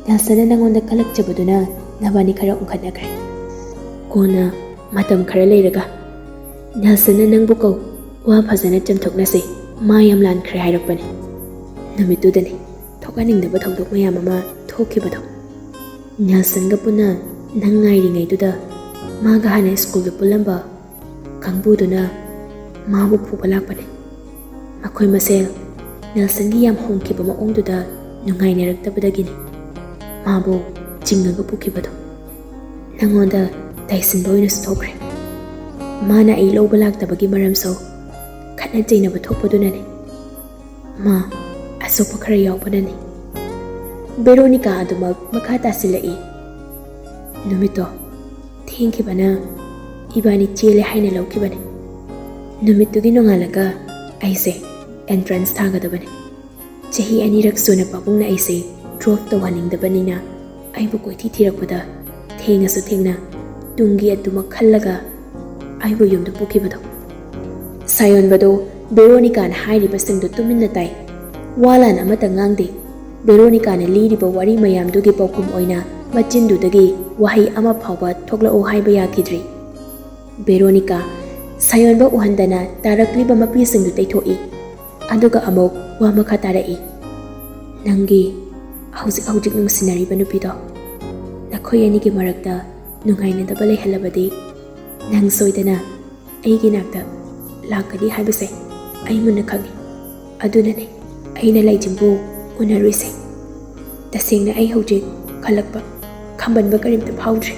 ꯅꯦꯜꯁꯟꯅ ꯅꯪꯉꯣꯟꯗ ꯀꯜꯂꯛꯆꯕꯗꯨꯅ ꯅꯕꯥꯅꯤ ꯈꯔ ꯎꯪꯈꯠꯅꯈ꯭ꯔꯦ꯫ ꯀꯣꯟꯅ ꯃꯇꯝ ꯈꯔ ꯂꯩꯔꯒ ꯅꯦꯜꯁꯟꯅ ꯅꯪꯕꯨ ꯀꯧ, ꯋꯥ ꯐꯖꯅ ꯆꯝꯊꯣꯛꯅꯁꯦ, ꯃꯥ ꯌꯥꯝ ꯂꯥꯟꯈ꯭ꯔꯦ" ꯍꯥꯏꯔꯛꯄꯅꯤ꯫ ꯅꯨꯃꯤꯠꯇꯨꯗꯅꯤ ꯊꯣꯛꯍꯟꯅꯤꯡꯗꯕ ꯊꯧꯗꯣꯛ ꯃꯌꯥꯝ ꯑꯃ ꯊꯣꯛꯈꯤꯕꯗꯣ꯫ ꯅꯦꯜꯁꯟꯒ ꯄꯨꯟꯅ ꯅꯪ ꯉꯥꯏꯔꯤꯉꯩꯗꯨꯗ ꯃꯥꯒ ꯍꯥꯟꯅ ꯁ꯭ꯀꯨꯜꯗ ꯄꯨꯜꯂꯝꯕ ꯀꯥꯡꯕꯨꯗꯨꯅ ꯃꯥꯕꯨ ꯐꯨꯕ ꯂꯥꯛꯄꯅꯤ꯫ ꯃꯈꯣꯏ ꯃꯁꯦꯜ ꯅꯦꯜꯁꯟꯒꯤ ꯌꯥꯝ ꯍꯣꯡꯈꯤꯕ ꯃꯑꯣꯡꯗꯨꯗ ꯅꯨꯡꯉꯥꯏꯅꯔꯛꯇꯕꯗꯒꯤꯅꯤ ꯃꯥꯕꯨ ꯆꯤꯡꯉꯒ ꯄꯨꯈꯤꯕꯗꯣ꯫ ꯅꯪꯉꯣꯟꯗ ꯇꯥꯏꯁꯤꯟꯕ ꯑꯣꯏꯅꯁꯨ ꯊꯣꯛꯈ꯭ꯔꯦ꯫ ꯃꯥꯅ ꯑꯩ ꯂꯧꯕ ꯂꯥꯛꯇꯕꯒꯤ ꯃꯔꯝꯁꯨ ꯈꯠꯅ ꯆꯩꯅꯕ ꯊꯣꯛꯄꯗꯨꯅꯅꯤ꯫ ꯃꯥ ꯑꯁꯣꯛꯄ ꯈꯔ ꯌꯥꯎꯕꯅꯅꯤ꯫ ꯕꯦꯔꯣꯅꯤꯀꯥ ꯑꯗꯨꯃꯛ ꯃꯈꯥ ꯇꯥꯁꯤꯜꯂꯛꯏ꯫ ꯅꯨꯃꯤꯠꯇꯣ ꯊꯦꯡꯈꯤꯕꯅ ꯏꯕꯥꯅꯤ ꯆꯦꯜꯂꯦ ꯍꯥꯏꯅ ꯂꯧꯈꯤꯕꯅꯤ꯫ ꯅꯨꯃꯤꯠꯇꯨꯒꯤ ꯅꯣꯡꯉꯥꯜꯂꯒ ꯑꯩꯁꯦ ꯑꯦꯟꯇ꯭ꯔꯥꯟꯁ ꯊꯥꯒꯗꯕꯅꯤ꯫ ꯆꯍꯤ ꯑꯅꯤꯔꯛ ꯁꯨꯅ ꯄꯥꯕꯨꯡꯅ ꯑꯩꯁꯦ ꯗ꯭ꯔꯣꯞ ꯇꯧꯍꯟꯅꯤꯡꯗꯕꯅꯤꯅ ꯑꯩꯕꯨ ꯀꯣꯏꯊꯤ ꯊꯤꯔꯛꯄꯗ ꯊꯦꯡꯉꯁꯨ ꯊꯦꯡꯅ ꯇꯨꯡꯒꯤ ꯑꯗꯨꯃꯛ ꯈꯜꯂꯒ ꯑꯩꯕꯨ ꯌꯨꯝꯗ ꯄꯨꯈꯤꯕꯗꯣ꯫ ꯁꯥꯌꯣꯟꯕꯗꯣ ꯕꯦꯔꯣꯅꯤꯀꯥꯅ ꯍꯥꯏꯔꯤꯕꯁꯤꯡꯗꯨ ꯇꯨꯃꯤꯟꯅ ꯇꯥꯏ꯫ ꯋꯥ ꯂꯥꯟ ꯑꯃꯠꯇ ꯉꯥꯡꯗꯦ꯫ ꯕꯦꯔꯣꯅꯤꯀꯥꯅ ꯂꯤꯔꯤꯕ ꯋꯥꯔꯤ ꯃꯌꯥꯝꯗꯨꯒꯤ ꯄꯥꯎꯈꯨꯝ ꯑꯣꯏꯅ ꯃꯆꯤꯟꯗꯨꯗꯒꯤ ꯋꯥꯍꯩ ꯑꯃ ꯐꯥꯎꯕ ꯊꯣꯛꯂꯛꯎ ꯍꯥꯏꯕ ꯌꯥꯈꯤꯗ꯭ꯔꯤ꯫ ꯕꯦꯔꯣꯅꯤꯀꯥ ꯁꯥꯌꯣꯟꯕ ꯎꯍꯟꯗꯅ ꯇꯥꯔꯛꯂꯤꯕ ꯃꯄꯤꯁꯤꯡꯗꯨ ꯇꯩꯊꯣꯛꯏ꯫ ꯑꯗꯨꯒ ꯑꯃꯨꯛ ꯋꯥ ꯃꯈꯥ ꯇꯥꯔꯛꯏ꯫ ꯅꯪꯒꯤ ꯍꯧꯖꯤꯛ ꯍꯧꯖꯤꯛ ꯅꯨꯡꯁꯤꯅꯔꯤꯕ ꯅꯨꯄꯤꯗꯣ ꯅꯈꯣꯏ ꯑꯅꯤꯒꯤ ꯃꯔꯛꯇ ꯅꯨꯡꯉꯥꯏꯅꯗꯕ ꯂꯩꯍꯜꯂꯕꯗꯤ ꯅꯪ ꯁꯣꯏꯗꯅ ꯑꯩꯒꯤ ꯅꯥꯛꯇ ꯂꯥꯛꯀꯅꯤ ꯍꯥꯏꯕꯁꯦ ꯑꯩ ꯃꯨꯟꯅ ꯈꯪꯏ꯫ ꯑꯗꯨꯅꯅꯦ ꯑꯩꯅ ꯂꯩꯖꯤꯡꯕꯨ ꯎꯅꯔꯨꯏꯁꯦ꯫ ꯇꯁꯦꯡꯅ ꯑꯩ ꯍꯧꯖꯤꯛ ꯈꯜꯂꯛꯄ ꯈꯝꯕꯟꯕ ꯀꯔꯤꯝꯇ ꯐꯥꯎꯗ꯭ꯔꯦ꯫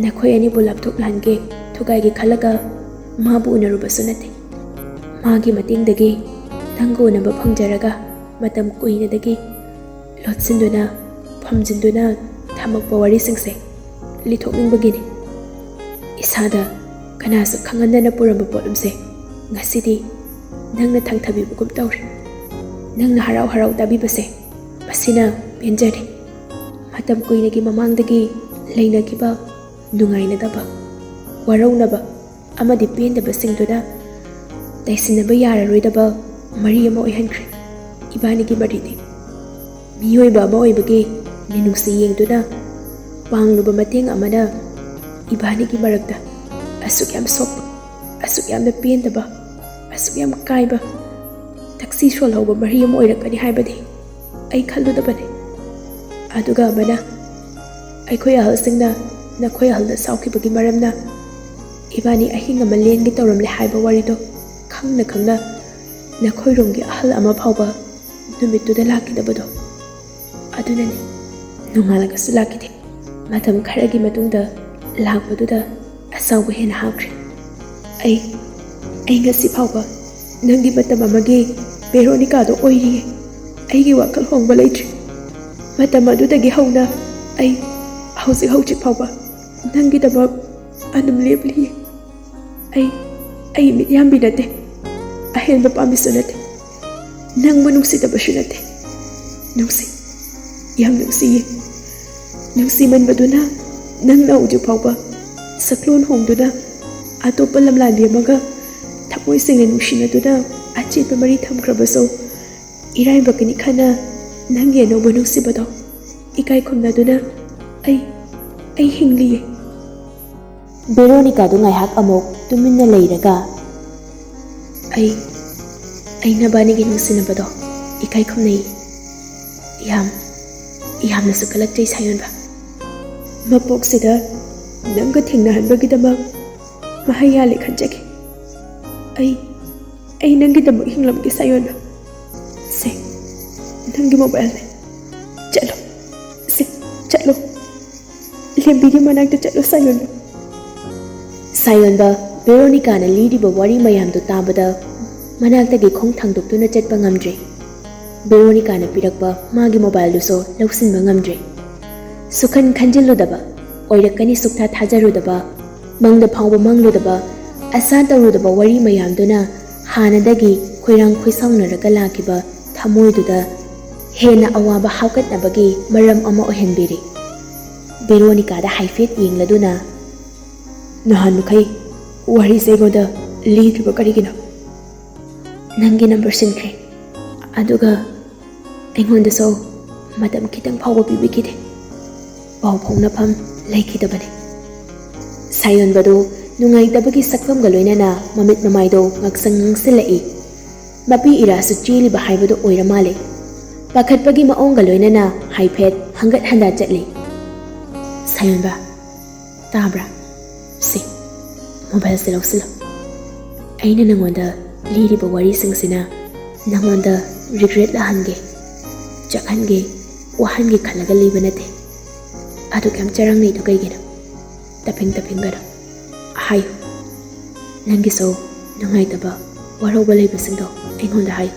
ꯅꯈꯣꯏ ꯑꯅꯤꯕꯨ ꯂꯥꯞꯊꯣꯛꯅꯍꯟꯒꯦ ꯊꯨꯒꯥꯏꯒꯦ ꯈꯜꯂꯒ ꯃꯥꯕꯨ ꯎꯅꯔꯨꯕꯁꯨ ꯅꯠꯇꯦ꯫ ꯃꯥꯒꯤ ꯃꯇꯦꯡꯗꯒꯤ ꯅꯪꯒ ꯎꯅꯕ ꯐꯪꯖꯔꯒ ꯃꯇꯝ ꯀꯨꯏꯅꯗꯒꯤ ꯂꯣꯠꯁꯤꯟꯗꯨꯅ ꯐꯝꯖꯤꯟꯗꯨꯅ ꯊꯝꯃꯛꯄ ꯋꯥꯔꯤꯁꯤꯡꯁꯦ ꯂꯤꯊꯣꯛꯅꯤꯡꯕꯒꯤꯅꯤ꯫ ꯏꯁꯥꯗ ꯀꯅꯥꯁꯨ ꯈꯪꯍꯟꯗꯅ ꯄꯨꯔꯝꯕ ꯄꯣꯠꯂꯨꯝꯁꯦ ꯉꯁꯤꯗꯤ ꯅꯪꯅ ꯊꯪꯊꯕꯤꯕꯒꯨꯝ ꯇꯧꯔꯦ꯫ ꯅꯪꯅ ꯍꯔꯥꯎ ꯍꯔꯥꯎ ꯇꯥꯕꯤꯕꯁꯦ ꯃꯁꯤꯅ ꯄꯦꯟꯖꯔꯦ꯫ ꯃꯇꯝ ꯀꯨꯏꯅꯒꯤ ꯃꯃꯥꯡꯗꯒꯤ ꯂꯩꯅꯈꯤꯕ ꯅꯨꯡꯉꯥꯏꯅꯗꯕ, ꯋꯥꯔꯧꯅꯕ ꯑꯃꯗꯤ ꯄꯦꯟꯗꯕꯁꯤꯡꯗꯨꯅ ꯇꯩꯁꯤꯟꯅꯕ ꯌꯥꯔꯔꯣꯏꯗꯕ ꯃꯔꯤ ꯑꯃ ꯑꯣꯏꯍꯟꯈ꯭ꯔꯦ ꯏꯕꯥꯅꯤꯒꯤ ꯃꯔꯤꯗꯤ꯫ ꯃꯤꯑꯣꯏꯕ ꯑꯃ ꯑꯣꯏꯕꯒꯤ ꯃꯤꯅꯨꯡꯁꯤ ꯌꯦꯡꯗꯨꯅ ꯄꯥꯡꯂꯨꯕ ꯃꯇꯦꯡ ꯑꯃꯅ ꯏꯕꯥꯅꯤꯒꯤ ꯃꯔꯛꯇ ꯑꯁꯨꯛ ꯌꯥꯝ ꯁꯣꯛꯄ, ꯑꯁꯨꯛ ꯌꯥꯝꯅ ꯄꯦꯟꯗꯕ, ꯑꯁꯨꯛ ꯌꯥꯝ ꯀꯥꯏꯕ, ꯊꯛꯁꯤ ꯁꯣꯜꯍꯧꯕ ꯃꯔꯤ ꯑꯃ ꯑꯣꯏꯔꯛꯀꯅꯤ ꯍꯥꯏꯕꯗꯤ ꯑꯩ ꯈꯜꯂꯨꯗꯕꯅꯤ꯫ ꯑꯗꯨꯒ ꯑꯃꯅ, ꯑꯩꯈꯣꯏ ꯑꯍꯜꯁꯤꯡꯅ ꯅꯈꯣꯏ ꯑꯍꯜꯗ ꯁꯥꯎꯈꯤꯕꯒꯤ ꯃꯔꯝꯅ ꯏꯕꯥꯅꯤ ꯑꯍꯤꯡ ꯑꯃ ꯂꯦꯟꯒꯦ ꯇꯧꯔꯝꯂꯦ ꯍꯥꯏꯕ ꯋꯥꯔꯤꯗꯣ ꯈꯪꯅ ꯈꯪꯅ ꯅꯈꯣꯏꯔꯣꯝꯒꯤ ꯑꯍꯜ ꯑꯃ ꯐꯥꯎꯕ ꯅꯨꯃꯤꯠꯇꯨꯗ ꯂꯥꯛꯈꯤꯗꯕꯗꯣ꯫ ꯑꯗꯨꯅꯅꯤ ꯅꯣꯡꯉꯥꯜꯂꯒꯁꯨ ꯂꯥꯛꯈꯤꯗꯦ꯫ ꯃꯇꯝ ꯈꯔꯒꯤ ꯃꯇꯨꯡꯗ ꯂꯥꯛꯄꯗꯨꯗ ꯑꯁꯥꯎꯕ ꯍꯦꯟꯅ ꯍꯥꯞꯈ꯭ꯔꯦ꯫ ꯑꯩ ꯑꯩ ꯉꯁꯤ ꯐꯥꯎꯕ ꯅꯪꯒꯤ ꯃꯇꯝ ꯑꯃꯒꯤ ꯕꯦꯔꯣꯅꯤꯀꯥꯗꯣ ꯑꯣꯏꯔꯤꯌꯦ꯫ ꯑꯩꯒꯤ ꯋꯥꯈꯜ ꯍꯣꯡꯕ ꯂꯩꯇ꯭ꯔꯤ꯫ ꯃꯇꯝ ꯑꯗꯨꯗꯒꯤ ꯍꯧꯅ ꯑꯩ ꯍꯧꯖꯤꯛ ꯍꯧꯖꯤꯛ ꯐꯥꯎꯕ ꯅꯪꯒꯤꯗꯃꯛ ꯑꯗꯨꯝ ꯂꯦꯞꯂꯤꯌꯦ꯫ ꯑꯩ ꯑꯩ ꯃꯤꯠꯌꯥꯝꯕꯤ ꯅꯠꯇꯦ, ꯑꯍꯦꯟꯕ ꯄꯥꯝꯕꯤꯁꯨ ꯅꯠꯇꯦ꯫ ꯅꯪꯕꯨ ꯅꯨꯡꯁꯤꯗꯕꯁꯨ ꯅꯠꯇꯦ꯫ ꯅꯨꯡꯁꯤ, ꯌꯥꯝ ꯅꯨꯡꯁꯤꯌꯦ꯫ ꯅꯨꯡꯁꯤꯃꯟꯕꯗꯨꯅ ꯅꯪꯅ ꯍꯧꯖꯤꯛ ꯐꯥꯎꯕ ꯁꯛꯂꯣꯟ ꯍꯣꯡꯗꯨꯅ ꯑꯇꯣꯞꯄ ꯂꯝꯂꯥꯟꯕꯤ ꯑꯃꯒ ꯊꯃꯣꯏ ꯁꯦꯡꯅ ꯅꯨꯡꯁꯤꯅꯗꯨꯅ ꯑꯆꯦꯠꯄ ꯃꯔꯤ ꯊꯝꯈ꯭ꯔꯕꯁꯨ, ꯏꯔꯥꯏꯕꯛꯀꯤꯅꯤ ꯈꯟꯅ ꯅꯪꯒꯤ ꯑꯅꯧꯕ ꯅꯨꯡꯁꯤꯕꯗꯣ ꯏꯀꯥꯏ ꯈꯨꯝꯅꯗꯨꯅ ꯑꯩ ꯑꯩ ꯍꯤꯡꯂꯤꯌꯦ꯫ ꯕꯦꯔꯣꯅꯤꯀꯥꯗꯨ ꯉꯥꯏꯍꯥꯛ ꯑꯃꯨꯛ ꯇꯨꯃꯤꯟꯅ ꯂꯩꯔꯒ, "ꯑꯩ, ꯑꯩ ꯅꯕꯥꯅꯤꯒꯤ ꯅꯨꯡꯁꯤꯅꯕꯗꯣ ꯏꯀꯥꯏ ꯈꯨꯝꯅꯩ꯫ ꯌꯥꯝ, ꯌꯥꯝꯅꯁꯨ ꯀꯜꯂꯛꯆꯩ ꯁꯥꯌꯣꯟꯕ꯫ ꯃꯄꯣꯛꯁꯤꯗ ꯅꯪꯒ ꯊꯦꯡꯅꯍꯟꯕꯒꯤꯗꯃꯛ ꯃꯍꯩ ꯌꯥꯜꯂꯦ ꯈꯟꯖꯈꯤ꯫ ꯑꯩ, ꯑꯩ ꯅꯪꯒꯤꯗꯃꯛ ꯍꯤꯡꯂꯝꯒꯦ ꯁꯥꯌꯣꯟꯕ꯫ ꯁꯦ, ꯅꯪꯒꯤ ꯃꯣꯕꯥꯏꯜꯅꯦ꯫ ꯆꯠꯂꯣ, ꯁꯦ, ꯆꯠꯂꯣ꯫ ꯂꯦꯝꯕꯤꯒꯤ ꯃꯅꯥꯛꯇ ꯆꯠꯂꯣ ꯁꯥꯌꯣꯟꯕ꯫" ꯁꯥꯌꯣꯟꯕ ꯕꯦꯔꯣꯅꯤꯀꯥꯅ ꯂꯤꯔꯤꯕ ꯋꯥꯔꯤ ꯃꯌꯥꯝꯗꯨ ꯇꯥꯕꯗ ꯃꯅꯥꯛꯇꯒꯤ ꯈꯣꯡ ꯊꯥꯡꯗꯣꯛꯇꯨꯅ ꯆꯠꯄ ꯉꯝꯗ꯭ꯔꯦ꯫ ꯕꯦꯔꯣꯅꯤꯀꯥꯅ ꯄꯤꯔꯛꯄ ꯃꯥꯒꯤ ꯃꯣꯕꯥꯏꯜꯗꯨꯁꯨ ꯂꯧꯁꯤꯟꯕ ꯉꯝꯗ꯭ꯔꯦ꯫ ꯁꯨꯈꯟ ꯈꯟꯖꯤꯜꯂꯨꯗꯕ, ꯑꯣꯏꯔꯛꯀꯅꯤ ꯁꯨꯛꯊꯥ ꯊꯥꯖꯔꯨꯗꯕ, ꯃꯪꯗ ꯐꯥꯎꯕ ꯃꯪꯂꯨꯗꯕ, ꯑꯁꯥ ꯇꯧꯔꯨꯗꯕ ꯋꯥꯔꯤ ꯃꯌꯥꯝꯗꯨꯅ ꯍꯥꯟꯅꯗꯒꯤ ꯈꯣꯏꯔꯥꯡ ꯈꯣꯏꯁꯥꯎꯅꯔꯒ ꯂꯥꯛꯈꯤꯕ ꯊꯃꯣꯏꯗꯨꯗ ꯍꯦꯟꯅ ꯑꯋꯥꯕ ꯍꯥꯞꯀꯠꯅꯕꯒꯤ ꯃꯔꯝ ꯑꯃ ꯑꯣꯏꯍꯟꯕꯤꯔꯤ꯫ ꯕꯦꯔꯣꯅꯤꯀꯥꯗ ꯍꯥꯏꯐꯦꯠ ꯌꯦꯡꯂꯗꯨꯅ, "ꯅꯍꯥꯟ ꯃꯈꯩ ꯋꯥꯔꯤꯁꯦ ꯑꯩꯉꯣꯟꯗ ꯂꯤꯗ꯭ꯔꯤꯕ ꯀꯔꯤꯒꯤꯅꯣ?" "ꯅꯪꯒꯤ ꯅꯝꯕꯔ ꯁꯤꯟꯈ꯭ꯔꯦ, ꯑꯗꯨꯒ ꯑꯩꯉꯣꯟꯗꯁꯨ ꯃꯇꯝ ꯈꯤꯇꯪ ꯐꯥꯎꯕ ꯄꯤꯕꯤꯈꯤꯗꯦ꯫ ꯄꯥꯎ ꯐꯥꯎꯅꯐꯝ ꯂꯩꯈꯤꯗꯕꯅꯤ꯫" ꯁꯥꯌꯣꯟꯕꯗꯨ ꯅꯨꯡꯉꯥꯏꯇꯕꯒꯤ ꯁꯛꯐꯝꯒ ꯂꯣꯏꯅꯅ ꯃꯃꯤꯠ ꯃꯃꯥꯏꯗꯣ ꯉꯥꯡꯁꯪ ꯉꯥꯡꯁꯤꯜꯂꯛꯏ꯫ ꯃꯄꯤ ꯏꯔꯥꯁꯨ ꯆꯦꯜꯂꯤꯕ ꯍꯥꯏꯕꯗꯨ ꯑꯣꯏꯔ ꯃꯥꯜꯂꯦ꯫ ꯄꯥꯈꯠꯄꯒꯤ ꯃꯑꯣꯡꯒ ꯂꯣꯏꯅꯅ ꯍꯥꯏꯐꯦꯠ ꯍꯪꯒꯠ ꯍꯟꯗ ꯆꯠꯂꯤ꯫ "ꯁꯥꯌꯣꯟꯕ, ꯇꯥꯕ꯭ꯔꯥ? ꯁꯤ, ꯃꯣꯕꯥꯏꯜꯁꯦ ꯂꯧꯁꯤꯜꯂꯣ꯫ ꯑꯩꯅ ꯅꯉꯣꯟꯗ ꯂꯤꯔꯤꯕ ꯋꯥꯔꯤꯁꯤꯡꯁꯤꯅ ꯅꯉꯣꯟꯗ ꯔꯤꯒ꯭ꯔꯦꯠ ꯂꯥꯛꯍꯟꯒꯦ, ꯆꯥꯛꯍꯟꯒꯦ, ꯋꯥꯍꯟꯒꯦ ꯈꯜꯂꯒ ꯂꯤꯕ ꯅꯠꯇꯦ꯫ ꯑꯗꯨꯛ ꯌꯥꯝ ꯆꯔꯥꯡꯅꯩꯗꯣ ꯀꯩꯒꯤꯅꯣ? ꯇꯞꯐꯤꯡ ꯇꯞꯐꯤꯡꯒꯅꯨ꯫ ꯍꯥꯏꯌꯨ꯫" ꯅꯪꯒꯤꯁꯨ ꯅꯨꯡꯉꯥꯏꯇꯕ, ꯋꯥꯔꯧꯕ ꯂꯩꯕꯁꯤꯡꯗꯣ ꯑꯩꯉꯣꯟꯗ ꯍꯥꯏꯌꯨ꯫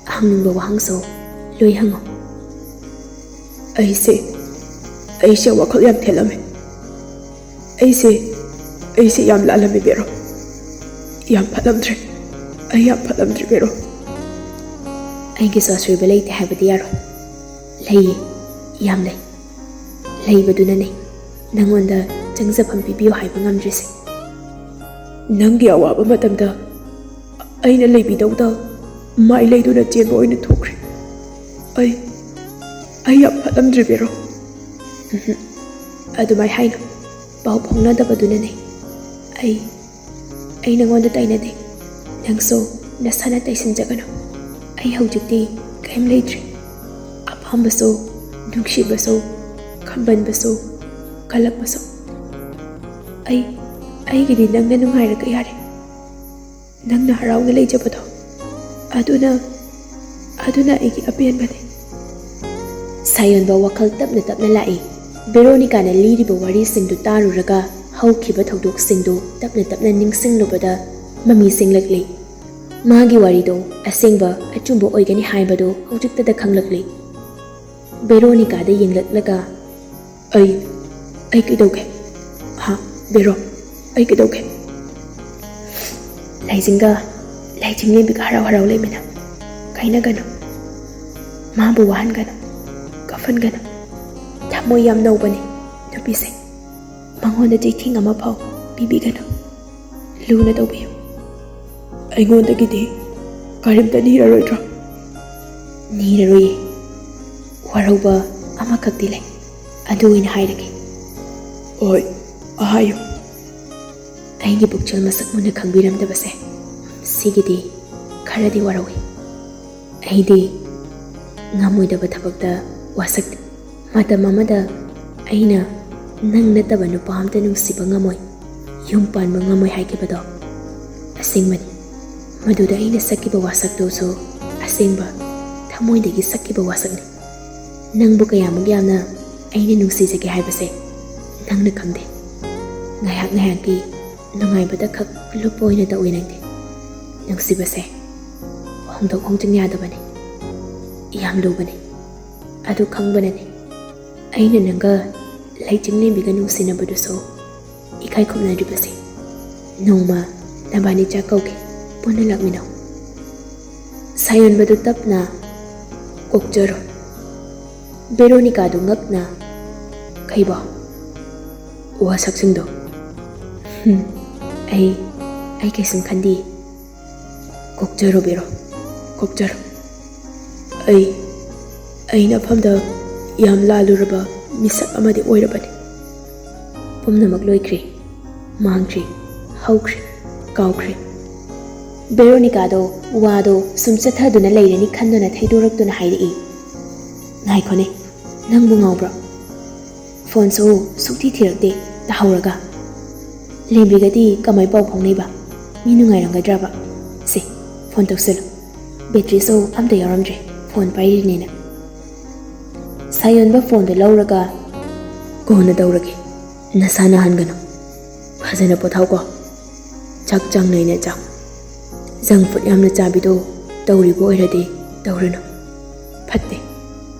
ꯍꯪꯅꯤꯡꯕ ꯋꯥꯍꯪꯁꯨ ꯂꯣꯏ ꯍꯪꯉꯨ꯫ ꯑꯩꯁꯦ, ꯑꯩꯁꯦ ꯋꯥꯈꯜ ꯌꯥꯝ ꯊꯦꯠꯂꯝꯃꯦ꯫ ꯑꯩꯁꯦ, ꯑꯩꯁꯦ ꯌꯥꯝ ꯂꯥꯜꯂꯝꯃꯦ ꯕꯦꯔꯣ꯫ ꯌꯥꯝ ꯐꯠꯂꯝꯗ꯭ꯔꯦ꯫ ꯑꯩ ꯌꯥꯝ ꯐꯠꯂꯝꯗ꯭ꯔꯦ ꯕꯦꯔꯣ꯫ ꯑꯩꯒꯤꯁꯨ ꯑꯁꯣꯏꯕ ꯂꯩꯇꯦ ꯍꯥꯏꯕꯗꯤ ꯌꯥꯔꯣꯏ꯫ ꯂꯩꯌꯦ, ꯌꯥꯝ ꯂꯩ꯫ ꯂꯩꯕꯗꯨꯅꯅꯦ ꯅꯪꯉꯣꯟꯗ ꯆꯪꯖꯐꯝ ꯄꯤꯕꯤꯌꯨ ꯍꯥꯏꯕ ꯉꯝꯗ꯭ꯔꯤꯁꯦ꯫ ꯅꯪꯒꯤ ꯑꯋꯥꯕ ꯃꯇꯝꯗ ꯑꯩꯅ ꯂꯩꯕꯤꯗꯧꯗ ꯃꯥꯏ ꯂꯩꯗꯨꯅ ꯆꯦꯟꯕ ꯑꯣꯏꯅ ꯊꯣꯛꯈ꯭ꯔꯦ꯫ ꯑꯩ, ꯑꯩ ꯌꯥꯝ ꯐꯠꯂꯝꯗ꯭ꯔꯦ ꯕꯦꯔꯣ꯫ ꯎꯝꯍꯨꯝ꯫ ꯑꯗꯨꯃꯥꯏ ꯍꯥꯏꯅꯨ꯫ ꯄꯥꯎ ꯐꯥꯎꯅꯗꯕꯗꯨꯅꯅꯦ꯫ ꯑꯩ, ꯑꯩ ꯅꯉꯣꯟꯗ ꯇꯥꯏꯅꯗꯦ꯫ ꯅꯪꯁꯨ ꯅꯁꯥꯅ ꯇꯩꯁꯤꯟꯖꯒꯅꯨ꯫ ꯑꯩ ꯍꯧꯖꯤꯛꯇꯤ ꯀꯔꯤꯝ ꯂꯩꯇ꯭ꯔꯦ꯫ ꯑꯄꯥꯝꯕꯁꯨ, ꯅꯨꯡꯁꯤꯕꯁꯨ, ꯈꯝꯕꯟꯕꯁꯨ, ꯀꯜꯂꯛꯄꯁꯨ꯫ ꯑꯩ, ꯑꯩꯒꯤꯗꯤ ꯅꯪꯅ ꯅꯨꯡꯉꯥꯏꯔꯒ ꯌꯥꯔꯦ꯫ ꯅꯪꯅ ꯍꯔꯥꯎꯅ ꯂꯩꯖꯕꯗꯣ, ꯑꯗꯨꯅ, ꯑꯗꯨꯅ ꯑꯩꯒꯤ ꯑꯄꯦꯟꯕꯅꯤ꯫ ꯁꯥꯌꯣꯟꯕ ꯋꯥꯈꯜ ꯇꯞꯅ ꯇꯞꯅ ꯂꯥꯛꯏ꯫ ꯕꯦꯔꯣꯅꯤꯀꯥꯅ ꯂꯤꯔꯤꯕ ꯋꯥꯔꯤꯁꯤꯡꯗꯨ ꯇꯥꯔꯨꯔꯒ ꯍꯧꯈꯤꯕ ꯊꯧꯗꯣꯛꯁꯤꯡꯗꯨ ꯇꯞꯅ ꯇꯞꯅ ꯅꯤꯡꯁꯤꯡꯂꯨꯕꯗ ꯃꯃꯤ ꯁꯤꯡꯂꯛꯂꯤ꯫ ꯃꯥꯒꯤ ꯋꯥꯔꯤꯗꯣ ꯑꯁꯦꯡꯕ ꯑꯆꯨꯝꯕ ꯑꯣꯏꯒꯅꯤ ꯍꯥꯏꯕꯗꯨ ꯍꯧꯖꯤꯛꯇꯗ ꯈꯪꯂꯛꯂꯤ꯫ ꯕꯦꯔꯣꯅꯤꯀꯥꯗ ꯌꯦꯡꯂꯛꯂꯒ, "ꯑꯩ, ꯑꯩ ꯀꯩꯗꯧꯒꯦ? ꯍꯥ, ꯕꯦꯔꯣ, ꯑꯩ ꯀꯩꯗꯧꯒꯦ?" ꯂꯥꯏꯖꯤꯡꯒ, ꯂꯥꯏꯖꯤꯡ ꯂꯦꯝꯕꯤꯒ ꯍꯔꯥꯎ ꯍꯔꯥꯎ ꯂꯩꯃꯤꯟꯅ꯫ ꯀꯥꯏꯅꯒꯅꯨ꯫ ꯃꯥꯕꯨ ꯋꯥꯍꯟꯒꯅꯨ, ꯀꯞꯍꯟꯒꯅꯨ꯫ ꯊꯃꯣꯏ ꯌꯥꯝ ꯅꯧꯕꯅꯤ ꯅꯨꯄꯤꯁꯦ꯫ ꯃꯉꯣꯟꯗ ꯆꯩꯊꯦꯡ ꯑꯃ ꯐꯥꯎ ꯄꯤꯕꯤꯒꯅꯨ꯫ ꯂꯨꯅ ꯇꯧꯕꯤꯌꯨ꯫ ꯑꯩꯉꯣꯟꯗꯒꯤꯗꯤ ꯀꯔꯤꯝꯇ ꯅꯤꯔꯔꯣꯏꯗ꯭ꯔꯣ? ꯅꯤꯔꯔꯣꯏꯌꯦ꯫ ꯋꯥꯔꯧꯕ ꯑꯃꯈꯛꯇꯤ ꯂꯩ, ꯑꯗꯨ ꯑꯣꯏꯅ ꯍꯥꯏꯔꯒꯦ꯫ ꯍꯣꯏ, ꯍꯥꯏꯌꯨ꯫ ꯑꯩꯒꯤ ꯄꯨꯛꯆꯦꯜ ꯃꯁꯛ ꯃꯨꯟꯅ ꯈꯪꯕꯤꯔꯝꯗꯕꯁꯦ, ꯁꯤꯒꯤꯗꯤ ꯈꯔꯗꯤ ꯋꯥꯔꯧꯏ꯫ ꯑꯩꯗꯤ ꯉꯝꯃꯣꯏꯗꯕ ꯊꯕꯛꯇ ꯋꯥꯁꯛꯇꯦ꯫ ꯃꯇꯝ ꯑꯃꯗ ꯑꯩꯅ ꯅꯪ ꯅꯠꯇꯕ ꯅꯨꯄꯥ ꯑꯝꯇ ꯅꯨꯡꯁꯤꯕ ꯉꯝꯃꯣꯏ, ꯌꯨꯝ ꯄꯥꯟꯕ ꯉꯝꯃꯣꯏ ꯍꯥꯏꯈꯤꯕꯗꯣ ꯑꯁꯦꯡꯕꯅꯤ꯫ ꯃꯗꯨꯗ ꯑꯩꯅ ꯁꯛꯈꯤꯕ ꯋꯥꯁꯛꯇꯨꯁꯨ ꯑꯁꯦꯡꯕ ꯊꯃꯣꯏꯗꯒꯤ ꯁꯛꯈꯤꯕ ꯋꯥꯁꯛꯅꯤ꯫ ꯅꯪꯕꯨ ꯀꯌꯥꯃꯨꯛ ꯌꯥꯝꯅ ꯑꯩꯅ ꯅꯨꯡꯁꯤꯖꯒꯦ ꯍꯥꯏꯕꯁꯦ ꯅꯪꯅ ꯈꯪꯗꯦ꯫ ꯉꯥꯏꯍꯥꯛ ꯉꯥꯏꯍꯥꯛꯀꯤ ꯅꯨꯡꯉꯥꯏꯕꯗ ꯈꯛ ꯂꯨꯞꯄ ꯑꯣꯏꯅ ꯇꯧꯏ ꯅꯪꯗꯤ꯫ ꯅꯨꯡꯁꯤꯕꯁꯦ ꯍꯣꯡꯗꯣꯛ ꯍꯣꯡꯖꯤꯟ ꯌꯥꯗꯕꯅꯤ, ꯌꯥꯝ ꯂꯨꯕꯅꯤ꯫ ꯑꯗꯨ ꯈꯪꯕꯅꯅꯤ ꯑꯩꯅ ꯅꯪꯒ ꯂꯩꯆꯤꯡ ꯂꯦꯝꯕꯤꯒ ꯅꯨꯡꯁꯤꯅꯕꯗꯨꯁꯨ ꯏꯀꯥꯏ ꯈꯨꯝꯅꯔꯤꯕꯁꯦ꯫ ꯅꯣꯡꯃ ꯅꯕꯥꯅꯤ ꯆꯥꯛ ꯀꯧꯒꯦ, ꯄꯨꯟꯅ ꯂꯥꯛꯃꯤꯟꯅꯧ꯫ ꯁꯥꯌꯣꯟꯕꯗꯨ ꯇꯞꯅ, "ꯀꯣꯛꯆꯔꯣ꯫" ꯕꯦꯔꯣꯅꯤꯀꯥꯗꯨ ꯉꯛꯅ, "ꯀꯩꯕꯣ?" "ꯋꯥꯁꯛꯁꯤꯡꯗꯣ꯫" "ꯍꯨꯝ, ꯑꯩ, ꯑꯩ ꯀꯩꯁꯨꯝ ꯈꯟꯗꯦ꯫" "ꯀꯣꯛꯆꯔꯣ ꯕꯦꯔꯣ, ꯀꯣꯛꯆꯔꯣ꯫ ꯑꯩ, ꯑꯩ ꯅꯐꯝꯗ ꯌꯥꯝ ꯂꯥꯜꯂꯨꯔꯕ ꯃꯤꯁꯛ ꯑꯃꯗꯤ ꯑꯣꯏꯔꯕꯅꯤ꯫ ꯄꯨꯝꯅꯃꯛ ꯂꯣꯏꯈ꯭ꯔꯦ, ꯃꯥꯡꯈ꯭ꯔꯦ, ꯍꯧꯈ꯭ꯔꯦ, ꯀꯥꯎꯈ꯭ꯔꯦ꯫" ꯕꯦꯔꯣꯅꯤꯀꯥꯗꯣ ꯋꯥꯗꯣ ꯁꯨꯝ ꯆꯠꯊꯗꯨꯅ ꯂꯩꯔꯅꯤ ꯈꯟꯗꯨꯅ ꯊꯩꯗꯣꯔꯛꯇꯨꯅ ꯍꯥꯏꯔꯛꯏ꯫ "ꯉꯥꯏꯈꯣꯅꯦ, ꯅꯪꯕꯨ ꯉꯥꯎꯕ꯭ꯔꯣ? ꯐꯣꯟꯁꯨ ꯁꯨꯛꯊꯤ ꯊꯤꯔꯛꯇꯦ, ꯇꯥꯍꯧꯔꯒ꯫ ꯂꯦꯝꯕꯤꯒꯗꯤ ꯀꯃꯥꯏ ꯄꯥꯎ ꯐꯥꯎꯅꯩꯕ? ꯃꯤ ꯅꯨꯡꯉꯥꯏꯔꯝꯒꯗ꯭ꯔꯕ? ꯁꯦ, ꯐꯣꯟ ꯇꯧꯁꯜꯂꯨ꯫ ꯕꯦꯇ꯭ꯔꯤꯁꯨ ꯑꯝꯇ ꯌꯥꯎꯔꯝꯗ꯭ꯔꯦ, ꯐꯣꯟ ꯄꯥꯏꯔꯤꯅꯦꯅ꯫" ꯁꯥꯌꯣꯟꯕ ꯐꯣꯟꯗꯣ ꯂꯧꯔꯒ, "ꯀꯣꯟꯅ ꯇꯧꯔꯒꯦ, ꯅꯁꯥ ꯅꯥꯍꯟꯒꯅꯨ꯫ ꯐꯖꯅ ꯄꯣꯊꯥꯎꯀꯣ꯫ ꯆꯥꯛ ꯆꯥꯡ ꯅꯥꯏꯅ ꯆꯥꯎ꯫ ꯖꯪ ꯐꯨꯗ ꯌꯥꯝꯅ ꯆꯥꯕꯤꯗꯣ ꯇꯧꯔꯤꯕ ꯑꯣꯏꯔꯗꯤ ꯇꯧꯔꯨꯅꯨ, ꯐꯠꯇꯦ꯫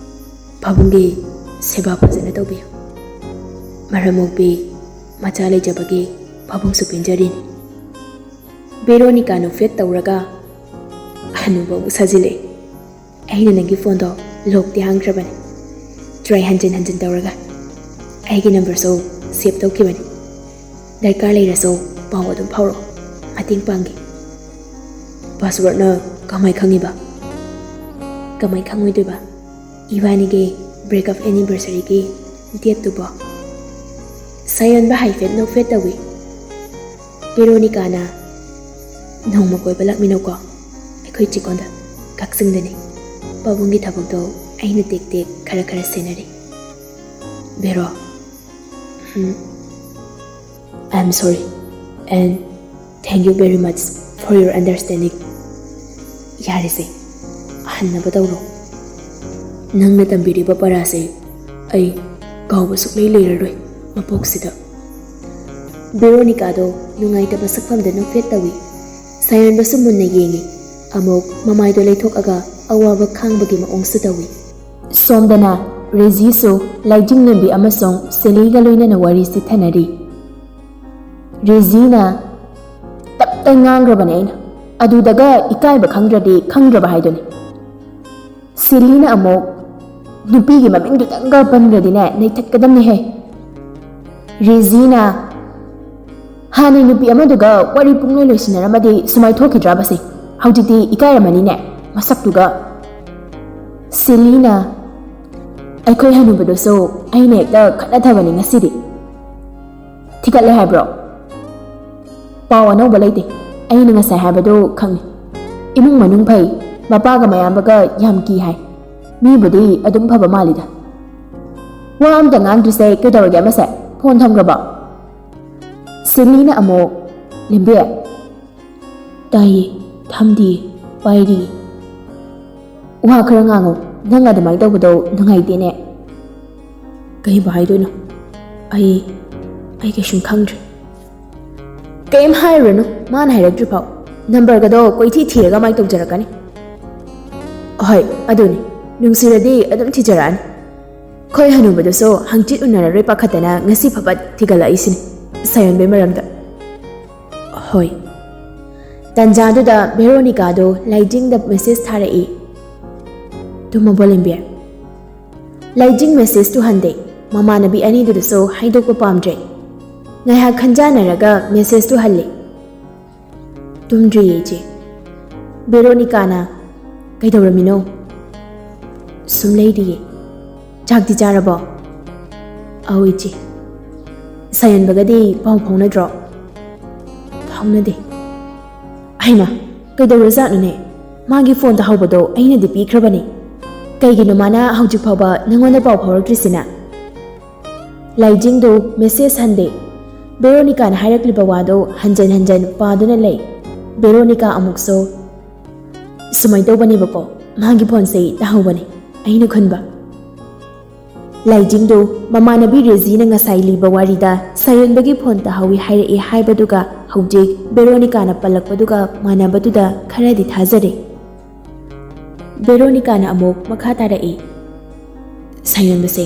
ꯄꯥꯕꯨꯡꯒꯤ ꯁꯦꯕꯥ ꯐꯖꯅ ꯇꯧꯕꯤꯌꯨ꯫ ꯃꯔꯝ ꯃꯣꯛꯄꯤ ꯃꯆꯥ ꯂꯩꯖꯕꯒꯤ ꯄꯥꯕꯨꯡꯁꯨ ꯄꯦꯟꯖꯔꯤꯅꯤ꯫" ꯕꯦꯔꯣꯅꯤꯀꯥ ꯅꯣꯛꯐꯦꯠ ꯇꯧꯔꯒ, "ꯍꯅꯨꯕ ꯑꯃꯨꯛ ꯁꯥꯖꯤꯜꯂꯛꯑꯦ꯫ ꯑꯩꯅ ꯅꯪꯒꯤ ꯐꯣꯟꯗꯣ ꯂꯣꯛꯇꯤ ꯍꯥꯡꯈ꯭ꯔꯕꯅꯤ꯫ ꯇ꯭ꯔꯥꯏ ꯍꯟꯖꯤꯟ ꯍꯟꯖꯤꯟ ꯇꯧꯔꯒ꯫ ꯑꯩꯒꯤ ꯅꯝꯕꯔꯁꯨ ꯁꯦꯚ ꯇꯧꯈꯤꯕꯅꯤ꯫ ꯗꯔꯀꯥꯔ ꯂꯩꯔꯁꯨ ꯄꯥꯎ ꯑꯗꯨꯝ ꯐꯥꯎꯔꯛꯑꯣ, ꯃꯇꯦꯡ ꯄꯥꯡꯒꯦ꯫" "ꯄꯥꯁꯋꯥꯔꯗꯅ ꯀꯃꯥꯏ ꯈꯪꯉꯤꯕ?" "ꯀꯃꯥꯏ ꯈꯪꯉꯣꯏꯗꯣꯏꯕ? ꯏꯕꯥꯅꯤꯒꯤ ꯕ꯭ꯔꯦꯛꯑꯞ ꯑꯦꯅꯤꯚꯔꯁꯔꯤꯒꯤ ꯗꯦꯠꯇꯨꯕꯣ?" ꯁꯥꯌꯣꯟꯕ ꯍꯥꯏꯐꯦꯠ ꯅꯣꯛꯐꯦꯠ ꯇꯧꯏ꯫ ꯕꯦꯔꯣꯅꯤꯀꯥꯅ, "ꯅꯣꯡꯃ ꯀꯣꯏꯕ ꯂꯥꯛꯃꯤꯟꯅꯧꯀꯣ, ꯑꯩꯈꯣꯏ ꯆꯤꯀꯣꯟꯗ, ꯀꯛꯆꯤꯡꯗꯅꯤ꯫ ꯄꯥꯕꯨꯡꯒꯤ ꯊꯕꯛꯇꯣ ꯑꯩꯅ ꯇꯦꯛ ꯇꯦꯛ ꯈꯔ ꯈꯔ ꯁꯦꯟꯅꯔꯤ꯫" "ꯕꯦꯔꯣ, ꯎꯝ, I am sorry and thank you very much for your understanding꯫ ꯌꯥꯔꯦꯁꯦ, ꯍꯟꯅꯕ ꯇꯧꯔꯣ꯫ ꯅꯪꯅ ꯇꯝꯕꯤꯔꯤꯕ ꯄꯔꯥꯁꯦ ꯑꯩ ꯀꯥꯎꯕ ꯁꯨꯛꯂꯩ ꯂꯩꯔꯔꯣꯏ ꯃꯄꯣꯛꯁꯤꯗ꯫" ꯕꯦꯔꯣꯅꯤꯀꯥꯗꯣ ꯅꯨꯡꯉꯥꯏꯇꯕ ꯁꯛꯐꯝꯗ ꯅꯣꯛꯐꯦꯠ ꯇꯧꯏ꯫ ꯁꯥꯌꯣꯟꯕꯁꯨ ꯃꯨꯟꯅ ꯌꯦꯡꯏ꯫ ꯑꯃꯨꯛ ꯃꯃꯥꯏꯗꯣ ꯂꯩꯊꯣꯛꯑꯒ ꯑꯋꯥꯕ ꯈꯥꯡꯕꯒꯤ ꯃꯑꯣꯡꯁꯨ ꯇꯧꯏ꯫ ꯁꯣꯝꯗꯅ ꯔꯦꯖꯤꯁꯨ ꯂꯥꯏꯖꯤꯡꯂꯦꯝꯕꯤ ꯑꯃꯁꯨꯡ ꯁꯦꯂꯤꯒ ꯂꯣꯏꯅꯅ ꯋꯥꯔꯤ ꯆꯤꯊꯅꯔꯤ꯫ ꯔꯦꯖꯤꯅ ꯇꯞꯇ ꯉꯥꯡꯈ꯭ꯔꯕꯅꯦ ꯑꯩꯅ꯫ ꯑꯗꯨꯗꯒ ꯏꯀꯥꯏꯕ ꯈꯪꯗ꯭ꯔꯗꯤ ꯈꯪꯗ꯭ꯔꯕ ꯍꯥꯏꯗꯨꯅꯤ꯫ ꯁꯦꯂꯤꯅ ꯑꯃꯨꯛ, "ꯅꯨꯄꯤꯒꯤ ꯃꯃꯤꯡꯗꯨꯗꯪꯒ ꯄꯟꯈ꯭ꯔꯗꯤꯅꯦ, ꯅꯩꯊꯠꯀꯗꯕꯅꯤꯍꯦ꯫" ꯔꯦꯖꯤꯅ, "ꯍꯥꯟꯅꯩ ꯅꯨꯄꯤ ꯑꯃꯗꯨꯒ ꯋꯥꯔꯤ ꯄꯨꯡꯂꯣꯏ ꯂꯣꯏꯁꯤꯟꯅꯔꯝꯃꯗꯤ ꯁꯨꯃꯥꯏ ꯊꯣꯛꯈꯤꯗ꯭ꯔꯕꯁꯦ? ꯍꯧꯖꯤꯛꯇꯤ ꯏꯀꯥꯏꯔꯝꯃꯅꯤꯅꯦ, ꯃꯁꯛꯇꯨꯒ꯫" ꯁꯦꯂꯤꯅ, "ꯑꯩꯈꯣꯏ ꯍꯅꯨꯕꯗꯨꯁꯨ ꯑꯩꯅ ꯍꯦꯛꯇ ꯈꯠꯅꯊꯕꯅꯤ ꯉꯁꯤꯗꯤ꯫ ꯊꯤꯒꯠꯂꯦ ꯍꯥꯏꯕ꯭ꯔꯣ?" "ꯄꯥꯎ ꯑꯅꯧꯕ ꯂꯩꯇꯦ꯫ ꯑꯩꯅ ꯉꯁꯥꯏ ꯍꯥꯏꯕꯗꯨ ꯈꯪꯉꯤ꯫ ꯏꯃꯨꯡ ꯃꯅꯨꯡ ꯐꯩ, ꯃꯄꯥꯒ ꯃꯌꯥꯝꯕꯒ ꯌꯥꯝ ꯀꯤ ꯍꯥꯏ꯫ ꯃꯤꯕꯨꯗꯤ ꯑꯗꯨꯝ ꯐꯕ ꯃꯥꯜꯂꯤꯗ꯫" "ꯋꯥ ꯑꯝꯇ ꯉꯥꯡꯗ꯭ꯔꯤꯁꯦ ꯀꯩꯗꯧꯔꯒꯦ ꯑꯃꯁꯦ? ꯐꯣꯟ ꯊꯝꯈ꯭ꯔꯕꯣ?" ꯁꯦꯂꯤꯅ ꯑꯃꯨꯛ, "ꯂꯦꯝꯕꯤ, ꯇꯥꯏꯌꯦ, ꯊꯝꯗꯤꯌꯦ, ꯄꯥꯏꯔꯤꯌꯦ꯫ ꯋꯥ ꯈꯔ ꯉꯥꯡꯉꯣ, ꯅꯪ ꯑꯗꯨꯃꯥꯏꯅ ꯇꯧꯕꯗꯣ ꯅꯨꯡꯉꯥꯏꯇꯦꯅꯦ꯫" "ꯀꯩꯕꯨ ꯍꯥꯏꯗꯣꯏꯅꯣ? ꯑꯩ, ꯑꯩ ꯀꯩꯁꯨꯝ ꯈꯪꯗ꯭ꯔꯦ꯫" "ꯀꯩꯝ ꯍꯥꯏꯔꯨꯔꯅꯨ, ꯃꯥꯅ ꯍꯥꯏꯔꯛꯇ꯭ꯔꯤꯐꯥꯎ꯫ ꯅꯝꯕꯔꯒꯗꯣ ꯀꯣꯏꯊꯤ ꯊꯤꯔꯒ ꯃꯥꯏ ꯇꯧꯖꯔꯛꯀꯅꯤ꯫" "ꯍꯣꯏ, ꯑꯗꯨꯅꯤ, ꯅꯨꯡꯁꯤꯔꯗꯤ ꯑꯗꯨꯝ ꯊꯤꯖꯔꯛꯑꯅꯤ꯫ ꯈꯣꯏ ꯍꯅꯨꯕꯗꯨꯁꯨ ꯍꯪꯆꯤꯠ ꯎꯅꯔꯔꯣꯏ ꯄꯥꯈꯠꯇꯅ ꯉꯁꯤ ꯐꯕꯠ ꯊꯤꯒꯠꯂꯛꯏꯁꯤꯅꯤ꯫" ꯁꯥꯌꯣꯟꯕꯩ ꯃꯔꯝꯗ꯫ "ꯍꯣꯏ꯫" ꯇꯟꯖꯥꯗꯨꯗ ꯚꯦꯔꯣꯅꯤꯀꯥꯗꯣ ꯂꯥꯏꯖꯤꯡꯗ ꯃꯦꯁꯦꯖ ꯊꯥꯔꯛꯏ꯫ "ꯇꯨꯝꯃꯕꯣ, ꯂꯦꯝꯕꯤ?" ꯂꯥꯏꯖꯤꯡ ꯃꯦꯁꯦꯖꯇꯨ ꯍꯟꯗꯦ꯫ ꯃꯃꯥꯟꯅꯕꯤ ꯑꯅꯤꯗꯨꯗꯁꯨ ꯍꯥꯏꯗꯣꯛꯄ ꯄꯥꯝꯗ꯭ꯔꯦ꯫ ꯉꯥꯏꯍꯥꯛ ꯈꯟꯖꯥꯟꯅꯔꯒ ꯃꯦꯁꯦꯖꯇꯨ ꯍꯜꯂꯤ꯫ "ꯇꯨꯝꯗ꯭ꯔꯤꯌꯦ, ꯏꯆꯦ꯫" ꯚꯦꯔꯣꯅꯤꯀꯥꯅ, "ꯀꯩꯗꯧꯔꯝꯃꯤꯅꯣ?" "ꯁꯨꯝ ꯂꯩꯔꯤꯌꯦ꯫" "ꯆꯥꯛꯇꯤ ꯆꯥꯔꯕꯣ?" "ꯑꯧ, ꯏꯆꯦ꯫" "ꯁꯥꯌꯟꯕꯒꯗꯤ ꯄꯥꯎ ꯐꯥꯎꯅꯗ꯭ꯔꯣ?" "ꯐꯥꯎꯅꯗꯦ꯫" "ꯍꯩꯃꯥ, ꯀꯩꯗꯧꯔꯖꯥꯠꯅꯣꯅꯦ? ꯃꯥꯒꯤ ꯐꯣꯟ ꯇꯥꯍꯧꯕꯗꯣ ꯑꯩꯅꯗꯤ ꯄꯤꯈ꯭ꯔꯕꯅꯦ꯫ ꯀꯩꯒꯤꯅꯣ ꯃꯥꯅ ꯍꯧꯖꯤꯛ ꯐꯥꯎꯕ ꯅꯪꯉꯣꯟꯗ ꯄꯥꯎ ꯐꯥꯎꯔꯛꯇ꯭ꯔꯤꯁꯤꯅ?" ꯂꯥꯏꯖꯤꯡꯗꯨ ꯃꯦꯁꯦꯖ ꯍꯟꯗꯦ꯫ ꯚꯦꯔꯣꯅꯤꯀꯥꯅ ꯍꯥꯏꯔꯛꯂꯤꯕ ꯋꯥꯗꯨ ꯍꯟꯖꯟ ꯍꯟꯖꯟ ꯄꯥꯗꯨꯅ ꯂꯩ꯫ ꯚꯦꯔꯣꯅꯤꯀꯥ ꯑꯃꯨꯛꯁꯨ, "ꯁꯨꯃꯥꯏꯅ ꯇꯧꯕꯅꯦꯕꯀꯣ, ꯃꯥꯒꯤ ꯐꯣꯟꯁꯦ ꯇꯥꯍꯧꯕꯅꯦ ꯑꯩꯅ ꯈꯟꯕ꯫" ꯂꯥꯏꯖꯤꯡꯗꯨ ꯃꯃꯥꯟꯅꯕꯤ ꯔꯦꯖꯤꯅ ꯉꯁꯥꯏ ꯂꯤꯕ ꯋꯥꯔꯤꯗ ꯁꯥꯌꯣꯟꯕꯒꯤ ꯐꯣꯟ ꯇꯥꯍꯧꯏ ꯍꯥꯏꯔꯛꯏ ꯍꯥꯏꯕꯗꯨꯒ ꯍꯧꯖꯤꯛ ꯕꯦꯔꯣꯅꯤꯀꯥꯅ ꯄꯜꯂꯛꯄꯗꯨꯒ ꯃꯥꯟꯅꯕꯗꯨꯗ ꯈꯔꯗꯤ ꯊꯥꯖꯔꯦ꯫ ꯕꯦꯔꯣꯅꯤꯀꯥꯅ ꯑꯃꯨꯛ ꯃꯈꯥ ꯇꯥꯔꯛꯏ, "ꯁꯥꯌꯣꯟꯕꯁꯦ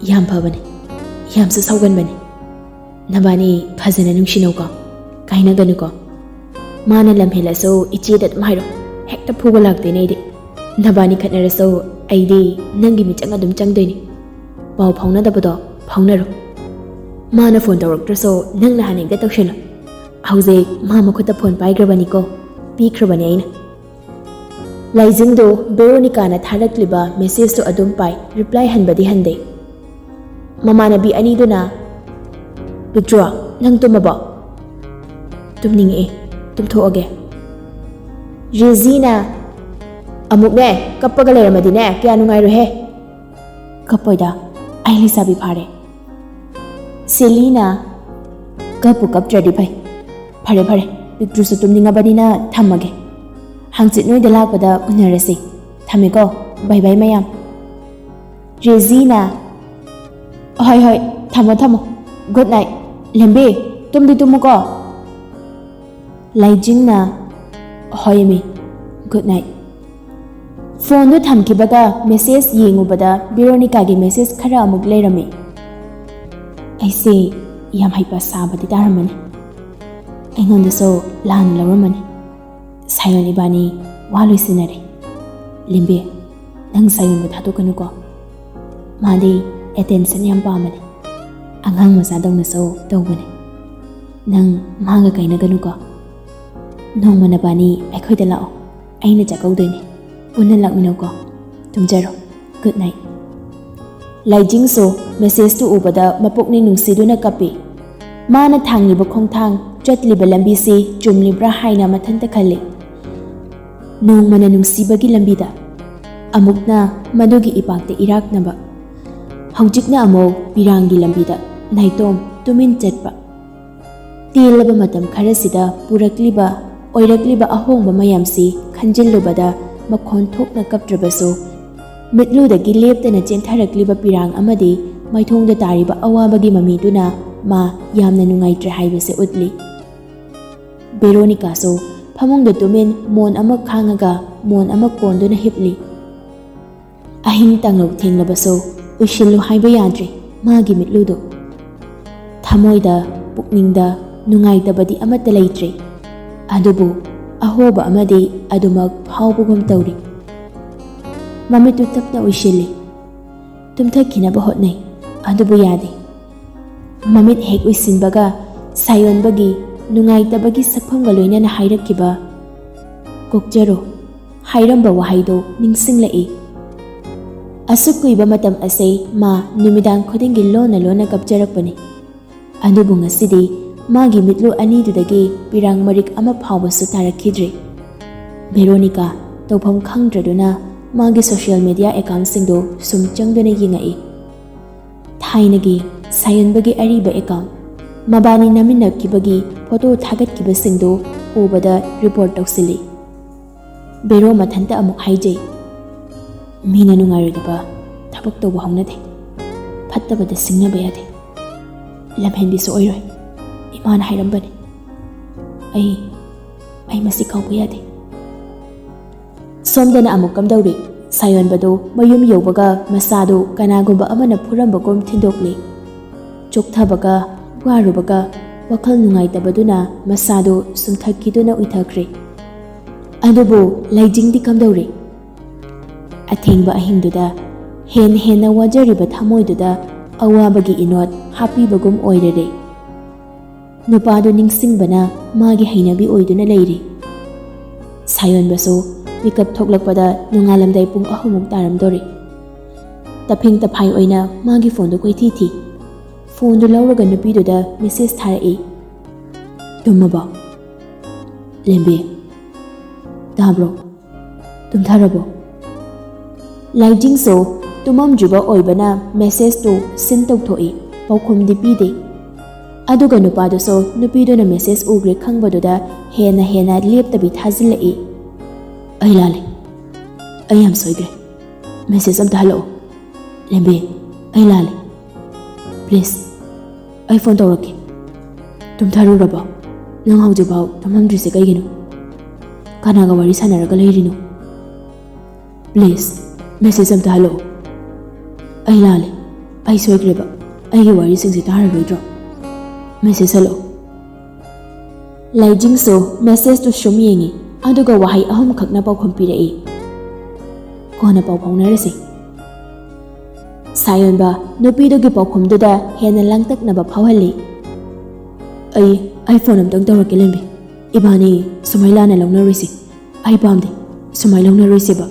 ꯌꯥꯝ ꯐꯕꯅꯤ, ꯌꯥꯝꯁꯨ ꯁꯥꯎꯒꯟꯕꯅꯤ꯫ ꯅꯕꯥꯅꯤ ꯐꯖꯅ ꯅꯨꯡꯁꯤꯅꯧꯀꯣ, ꯀꯥꯏꯅꯒꯅꯨꯀꯣ꯫ ꯃꯥꯅ ꯂꯝ ꯍꯦꯜꯂꯁꯨ ꯏꯆꯦꯗ ꯑꯗꯨꯝ ꯍꯥꯏꯔꯣ, ꯍꯦꯛꯇ ꯐꯨꯕ ꯂꯥꯛꯇꯣꯏꯅꯦ ꯑꯩꯗꯤ꯫ ꯅꯕꯥꯅꯤ ꯈꯠꯅꯔꯁꯨ ꯑꯩꯗꯤ ꯅꯪꯒꯤ ꯃꯤꯆꯪ ꯑꯗꯨꯝ ꯆꯪꯗꯣꯏꯅꯤ꯫ ꯄꯥꯎ ꯐꯥꯎꯅꯗꯕꯗꯣ ꯐꯥꯎꯅꯔꯣ꯫ ꯃꯥꯅ ꯐꯣꯟ ꯇꯧꯔꯛꯇ꯭ꯔꯁꯨ ꯅꯪꯅ ꯍꯥꯟꯅ ꯍꯦꯛꯇ ꯇꯧꯁꯤꯜꯂꯣ꯫ ꯍꯧꯖꯤꯛ ꯃꯥ ꯃꯈꯨꯠꯇ ꯐꯣꯟ ꯄꯥꯏꯈ꯭ꯔꯕꯅꯤꯀꯣ, ꯄꯤꯈ꯭ꯔꯕꯅꯤ ꯑꯩꯅ꯫" ꯂꯥꯏꯖꯤꯡꯗꯨ ꯕꯦꯔꯣꯅꯤꯀꯥꯅ ꯊꯥꯔꯛꯂꯤꯕ ꯃꯦꯁꯦꯖꯇꯨ ꯑꯗꯨꯝ ꯄꯥꯏ, ꯔꯤꯄ꯭ꯂꯥꯏ ꯍꯟꯕꯗꯤ ꯍꯟꯗꯦ꯫ ꯃꯃꯥꯟꯅꯕꯤ ꯑꯅꯤꯗꯨꯅ, "ꯄꯤꯛꯇ꯭ꯔꯨ, ꯅꯪ ꯇꯨꯝꯃꯕꯣ?" "ꯇꯨꯝꯅꯤꯡꯉꯛꯑꯦ, ꯇꯨꯝꯊꯣꯛꯑꯒꯦ꯫" ꯔꯦꯖꯤꯅ, "ꯑꯃꯨꯛꯅꯦ ꯀꯞꯄꯒ ꯂꯩꯔꯝꯃꯗꯤꯅꯦ ꯀꯌꯥ ꯅꯨꯡꯉꯥꯏꯔꯣꯏꯍꯦ꯫" "ꯀꯞꯄꯣꯏꯗ, ꯑꯩ ꯂꯩꯁꯥꯕꯤ ꯐꯥꯔꯦ꯫" ꯁꯦꯂꯤꯅ, "ꯀꯞꯄꯨ ꯀꯞꯇ꯭ꯔꯗꯤ ꯐꯩ꯫ ꯐꯔꯦ ꯐꯔꯦ, ꯄꯤꯛꯇ꯭ꯔꯨꯁꯨ ꯇꯨꯝꯅꯤꯡꯉꯕꯅꯤꯅ ꯊꯝꯃꯒꯦ꯫ ꯍꯪꯆꯤꯠ ꯅꯣꯏꯗ ꯂꯥꯛꯄꯗ ꯎꯅꯔꯁꯤ꯫ ꯊꯝꯃꯦꯀꯣ, ꯕꯥꯏ ꯕꯥꯏ ꯃꯌꯥꯝ꯫" ꯔꯦꯖꯤꯅ, "ꯍꯣꯏ ꯍꯣꯏ, ꯊꯝꯃꯣ ꯊꯝꯃꯣ꯫ Good night. ꯂꯦꯝꯕꯤ, ꯇꯨꯝꯗꯤ ꯇꯨꯝꯃꯨꯀꯣ꯫" ꯂꯥꯏꯖꯤꯡꯅ, "ꯍꯣꯏ ꯃꯤ, ꯒꯨꯗ ꯅꯥꯏꯠ꯫" ꯐꯣꯟꯗꯨ ꯊꯝꯈꯤꯕꯒ ꯃꯦꯁꯦꯖ ꯌꯦꯡꯉꯨꯕꯗ ꯕꯦꯔꯣꯅꯤꯀꯥꯒꯤ ꯃꯦꯁꯦꯖ ꯈꯔ ꯑꯃꯨꯛ ꯂꯩꯔꯝꯃꯤ꯫ "ꯑꯩꯁꯦ ꯌꯥꯝ ꯍꯩꯄꯥ ꯁꯥꯕꯗꯤ ꯇꯥꯔꯝꯃꯅꯤ, ꯑꯩꯉꯣꯟꯗꯁꯨ ꯂꯥꯟꯅ ꯂꯧꯔꯝꯃꯅꯤ꯫ ꯁꯥꯌꯣꯟ ꯏꯕꯥꯅꯤ ꯋꯥ ꯂꯣꯏꯁꯤꯟꯅꯔꯦ꯫ ꯂꯦꯝꯕꯤ, ꯅꯪ ꯁꯥꯌꯣꯟꯕꯨ ꯊꯥꯗꯣꯛꯀꯅꯨꯀꯣ꯫ ꯃꯥꯗꯤ ꯑꯦꯇꯦꯟꯁꯟ ꯌꯥꯝ ꯄꯥꯝꯕꯅꯤ꯫ ꯑꯉꯥꯡ ꯃꯆꯥꯗꯧꯅꯁꯨ ꯇꯧꯕꯅꯤ꯫ ꯅꯪ ꯃꯥꯒ ꯀꯥꯏꯅꯒꯅꯨꯀꯣ꯫ ꯅꯣꯡꯃ ꯅꯕꯥꯅꯤ ꯑꯩꯈꯣꯏꯗ ꯂꯥꯛꯑꯣ, ꯑꯩꯅ ꯆꯥꯛꯀꯧꯗꯣꯏꯅꯤ꯫ ꯄꯨꯟꯅ ꯂꯥꯛꯃꯤꯟꯅꯧꯀꯣ꯫ ꯇꯨꯝꯖꯔꯣ꯫ Good night." ꯂꯥꯏꯖꯤꯡꯁꯨ ꯃꯦꯁꯦꯖꯇꯨ ꯎꯕꯗ ꯃꯄꯨꯛꯅꯤꯡ ꯅꯨꯡꯁꯤꯗꯨꯅ ꯀꯞꯄꯤ꯫ ꯃꯥꯅ ꯊꯥꯡꯂꯤꯕ ꯈꯣꯡꯊꯥꯡ, ꯆꯠꯂꯤꯕ ꯂꯝꯕꯤꯁꯤ ꯆꯨꯝꯂꯤꯕ꯭ꯔꯥ ꯍꯥꯏꯅ ꯃꯊꯟꯇ ꯈꯜꯂꯤ꯫ ꯅꯣꯡꯃꯅ ꯅꯨꯡꯁꯤꯕꯒꯤ ꯂꯝꯕꯤꯗ, ꯑꯃꯨꯛꯅ ꯃꯗꯨꯒꯤ ꯏꯄꯥꯛꯇ ꯏꯔꯥꯛꯅꯕ, ꯍꯧꯖꯤꯛꯅ ꯑꯃꯨꯛ ꯄꯤꯔꯥꯡꯒꯤ ꯂꯝꯕꯤꯗ ꯅꯥꯏꯇꯣꯝ ꯇꯨꯃꯤꯟ ꯆꯠꯄ꯫ ꯇꯦꯜꯂꯕ ꯃꯇꯝ ꯈꯔꯁꯤꯗ ꯄꯨꯔꯛꯂꯤꯕ, ꯑꯣꯏꯔꯛꯂꯤꯕ ꯑꯍꯣꯡꯕ ꯃꯌꯥꯝꯁꯤ ꯈꯟꯖꯤꯜꯂꯨꯕꯗ ꯃꯈꯣꯟ ꯊꯣꯛꯅ ꯀꯞꯇ꯭ꯔꯕꯁꯨ ꯃꯤꯠꯂꯨꯗꯒꯤ ꯂꯦꯞꯇꯅ ꯆꯦꯟꯊꯔꯛꯂꯤꯕ ꯄꯤꯔꯥꯡ ꯑꯃꯗꯤ ꯃꯥꯏꯊꯣꯡꯗ ꯇꯥꯔꯤꯕ ꯑꯋꯥꯕꯒꯤ ꯃꯃꯤꯗꯨꯅ ꯃꯥ ꯌꯥꯝꯅ ꯅꯨꯡꯉꯥꯏꯇ꯭ꯔꯦ ꯍꯥꯏꯕꯁꯦ ꯎꯠꯂꯤ꯫ ꯕꯦꯔꯣꯅꯤꯀꯥꯁꯨ ꯐꯃꯨꯡꯗ ꯇꯨꯃꯤꯟ ꯃꯣꯟ ꯑꯃ ꯈꯥꯡꯉꯒ ꯃꯣꯟ ꯑꯃ ꯀꯣꯟꯗꯨꯅ ꯍꯤꯞꯂꯤ꯫ ꯑꯍꯤꯡ ꯇꯥꯡꯂꯧ ꯊꯦꯡꯂꯕꯁꯨ ꯎꯏꯁꯤꯜꯂꯨ ꯍꯥꯏꯕ ꯌꯥꯗ꯭ꯔꯦ ꯃꯥꯒꯤ ꯃꯤꯠꯂꯨꯗꯨ꯫ ꯊꯃꯣꯏꯗ, ꯄꯨꯛꯅꯤꯡꯗ ꯅꯨꯡꯉꯥꯏꯇꯕꯗꯤ ꯑꯃꯠꯇ ꯂꯩꯇ꯭ꯔꯦ, ꯑꯗꯨꯕꯨ ꯑꯍꯣꯕ ꯑꯃꯗꯤ ꯑꯗꯨꯃꯛ ꯐꯥꯎꯕꯒꯨꯝ ꯇꯧꯔꯤ꯫ ꯃꯃꯤꯠꯇꯨ ꯇꯞꯅ ꯎꯏꯁꯤꯜꯂꯤ꯫ ꯇꯨꯝꯊꯈꯤꯅꯕ ꯍꯣꯠꯅꯩ, ꯑꯗꯨꯕꯨ ꯌꯥꯗꯦ꯫ ꯃꯃꯤꯠ ꯍꯦꯛ ꯎꯏꯁꯤꯟꯕꯒ ꯁꯥꯌꯣꯟꯕꯒꯤ ꯅꯨꯡꯉꯥꯏꯇꯕꯒꯤ ꯁꯛꯐꯝꯒ ꯂꯣꯏꯅꯅ ꯍꯥꯏꯔꯛꯈꯤꯕ "ꯀꯣꯛꯆꯔꯣ" ꯍꯥꯏꯔꯝꯕ ꯋꯥꯍꯩꯗꯣ ꯅꯤꯡꯁꯤꯡꯂꯛꯏ꯫ ꯑꯁꯨꯛ ꯀꯨꯏꯕ ꯃꯇꯝ ꯑꯁꯦ ꯃꯥ ꯅꯨꯃꯤꯗꯥꯡ ꯈꯨꯗꯤꯡꯒꯤ ꯂꯣꯟꯅ ꯂꯣꯟꯅ ꯀꯞꯆꯔꯛꯄꯅꯤ꯫ ꯑꯗꯨꯕꯨ ꯉꯁꯤꯗꯤ ꯃꯥꯒꯤ ꯃꯤꯠꯂꯨ ꯑꯅꯤꯗꯨꯗꯒꯤ ꯄꯤꯔꯥꯡ ꯃꯔꯤꯛ ꯑꯃ ꯐꯥꯎꯕꯁꯨ ꯇꯥꯔꯛꯈꯤꯗ꯭ꯔꯦ꯫ ꯚꯦꯔꯣꯅꯤꯀꯥ ꯇꯧꯐꯝ ꯈꯪꯗ꯭ꯔꯗꯨꯅ ꯃꯥꯒꯤ social media accountꯁꯤꯡꯗꯨ ꯁꯨꯝ ꯆꯪꯗꯨꯅ ꯌꯦꯡꯉꯛꯏ꯫ ꯊꯥꯏꯅꯒꯤ ꯁꯥꯌꯣꯟꯕꯒꯤ ꯑꯔꯤꯕ account, ꯃꯕꯥꯅꯤ ꯅꯝꯃꯤꯟꯅꯈꯤꯕꯒꯤ photo ꯊꯥꯒꯠꯈꯤꯕꯁꯤꯡꯗꯨ ꯎꯕꯗ report ꯇꯧꯁꯤꯜꯂꯤ꯫ ꯕꯦꯔꯣ ꯃꯊꯟꯇ ꯑꯃꯨꯛ ꯍꯥꯏꯖꯩ, "ꯃꯤꯅ ꯅꯨꯡꯉꯥꯏꯔꯣꯏꯗꯕ ꯊꯕꯛ ꯇꯧꯕ ꯍꯧꯅꯗꯦ꯫ ꯐꯠꯇꯕꯗ ꯁꯤꯡꯅꯕ ꯌꯥꯗꯦ꯫ ꯂꯝꯍꯦꯟꯕꯤꯁꯨ ꯑꯣꯏꯔꯣꯏ꯫ ꯏꯃꯥꯅ ꯍꯥꯏꯔꯝꯕꯅꯤ꯫ ꯑꯩ, ꯑꯩ ꯃꯁꯤ ꯀꯥꯎꯕ ꯌꯥꯗꯦ꯫" ꯁꯣꯝꯗꯅ ꯑꯃꯨꯛ ꯀꯝꯗꯧꯔꯤ? ꯁꯥꯌꯣꯟꯕꯗꯨ ꯃꯌꯨꯝ ꯌꯧꯕꯒ ꯃꯁꯥꯗꯨ ꯀꯅꯥꯒꯨꯝꯕ ꯑꯃꯅ ꯐꯨꯔꯝꯕꯒꯨꯝ ꯊꯤꯟꯗꯣꯛꯂꯤ꯫ ꯆꯣꯛꯊꯕꯒ, ꯋꯥꯔꯨꯕꯒ, ꯋꯥꯈꯜ ꯅꯨꯡꯉꯥꯏꯇꯕꯗꯨꯅ ꯃꯁꯥꯗꯨ ꯁꯨꯝꯊꯈꯤꯗꯨꯅ ꯎꯏꯊꯈ꯭ꯔꯦ꯫ ꯑꯗꯨꯕꯨ ꯂꯥꯏꯖꯤꯡꯗꯤ ꯀꯝꯗꯧꯔꯤ? ꯑꯊꯦꯡꯕ ꯑꯍꯤꯡꯗꯨꯗ ꯍꯦꯟꯅ ꯍꯦꯟꯅ ꯋꯥꯖꯔꯤꯕ ꯊꯃꯣꯏꯗꯨꯗ ꯑꯋꯥꯕꯒꯤ ꯏꯅꯣꯠ ꯍꯥꯞꯄꯤꯕꯒꯨꯝ ꯑꯣꯏꯔꯔꯦ꯫ ꯅꯨꯄꯥꯗꯨ ꯅꯤꯡꯁꯤꯡꯕꯅ ꯃꯥꯒꯤ ꯍꯩꯅꯕꯤ ꯑꯣꯏꯗꯨꯅ ꯂꯩꯔꯤ꯫ ꯁꯥꯌꯣꯟꯕꯁꯨ ꯃꯤꯀꯞ ꯊꯣꯛꯂꯛꯄꯗ ꯅꯣꯡꯉꯥꯜꯂꯝꯗꯥꯏ ꯄꯨꯡ ꯑꯍꯨꯝꯃꯨꯛ ꯇꯥꯔꯝꯗꯣꯔꯤ꯫ ꯇꯐꯤꯡ ꯇꯐꯥꯏ ꯑꯣꯏꯅ ꯃꯥꯒꯤ phoneꯗꯨ ꯀꯣꯏꯊꯤ ꯊꯤ꯫ Phoneꯗꯨ ꯂꯧꯔꯒ ꯅꯨꯄꯤꯗꯨꯗ message ꯊꯥꯔꯛꯏ, "ꯇꯨꯝꯃꯕꯣ? ꯂꯦꯝꯕꯤ, ꯇꯥꯕ꯭ꯔꯣ? ꯇꯨꯝꯊꯔꯕꯣ?" ꯂꯥꯏꯖꯤꯡꯁꯨ ꯇꯨꯝꯃꯝꯗ꯭ꯔꯤꯕ ꯑꯣꯏꯕꯅ messageꯇꯨ seen ꯇꯧꯊꯣꯛꯏ, ꯄꯥꯎꯈꯨꯝꯗꯤ ꯄꯤꯗꯦ꯫ ꯑꯗꯨꯒ ꯅꯨꯄꯥꯗꯨꯁꯨ ꯅꯨꯄꯤꯗꯨꯅ message ꯎꯈ꯭ꯔꯦ ꯈꯪꯕꯗꯨꯗ ꯍꯦꯟꯅ ꯍꯦꯟꯅ ꯂꯦꯞꯇꯕꯤ ꯊꯥꯖꯤꯜꯂꯛꯏ, "ꯑꯩ ꯂꯥꯜꯂꯦ, ꯑꯩ ꯌꯥꯝ ꯁꯣꯏꯈ꯭ꯔꯦ꯫ ꯃꯦꯁꯦꯖ ꯑꯝꯇ ꯍꯜꯂꯛꯑꯣ꯫ ꯂꯦꯝꯕꯤ, ꯑꯩ ꯂꯥꯜꯂꯦ꯫ ꯄ꯭ꯂꯤꯖ, ꯑꯩ ꯐꯣꯟ ꯇꯧꯔꯛꯀꯦ꯫ ꯇꯨꯝꯊꯔꯨꯔꯕꯣ? ꯅꯪ ꯍꯧꯖꯤꯛꯐꯥꯎ ꯇꯨꯝꯂꯝꯗ꯭ꯔꯤꯁꯦ ꯀꯩꯒꯤꯅꯣ? ꯀꯅꯥꯒ ꯋꯥꯔꯤ ꯁꯥꯟꯅꯔꯒ ꯂꯩꯔꯤꯅꯣ? ꯄ꯭ꯂꯤꯖ, ꯃꯦꯁꯦꯖ ꯑꯝꯇ ꯍꯜꯂꯛꯑꯣ꯫ ꯑꯩ ꯂꯥꯜꯂꯦ, ꯑꯩ ꯁꯣꯏꯈ꯭ꯔꯦꯕ꯫ ꯑꯩꯒꯤ ꯋꯥꯔꯤꯁꯤꯡꯁꯦ ꯇꯥꯔꯔꯣꯏꯗ꯭ꯔꯣ? ꯃꯦꯁꯦꯖ ꯍꯜꯂꯛꯑꯣ꯫ ꯂꯥꯏꯖꯤꯡꯁꯨ ꯃꯦꯁꯦꯖꯇꯨ ꯁꯨꯝ ꯌꯦꯡꯉꯤ, ꯑꯗꯨꯒ ꯋꯥꯍꯩ ꯑꯍꯨꯝꯈꯛꯅ ꯄꯥꯎꯈꯨꯝ ꯄꯤꯔꯛꯏ꯫ ꯀꯣꯟꯅ ꯄꯥꯎ ꯐꯥꯎꯅꯔꯁꯤ꯫ ꯁꯥꯌꯣꯟꯕ ꯅꯨꯄꯤꯗꯨꯒꯤ ꯄꯥꯎꯈꯨꯝꯗꯨꯗ ꯍꯦꯟꯅ ꯂꯥꯡꯇꯛꯅꯕ ꯐꯥꯎꯍꯜꯂꯤ꯫ ꯑꯩ, ꯑꯩ ꯐꯣꯟ ꯑꯝꯇꯪ ꯇꯧꯔꯛꯀꯦ, ꯂꯦꯝꯕꯤ꯫ ꯏꯕꯥꯅꯤ ꯁꯨꯃꯥꯏ ꯂꯥꯟꯅ ꯂꯧꯅꯔꯣꯏꯁꯤ꯫ ꯑꯩ ꯄꯥꯝꯗꯦ ꯁꯨꯃꯥꯏ ꯂꯧꯅꯔꯣꯏꯁꯦꯕ꯫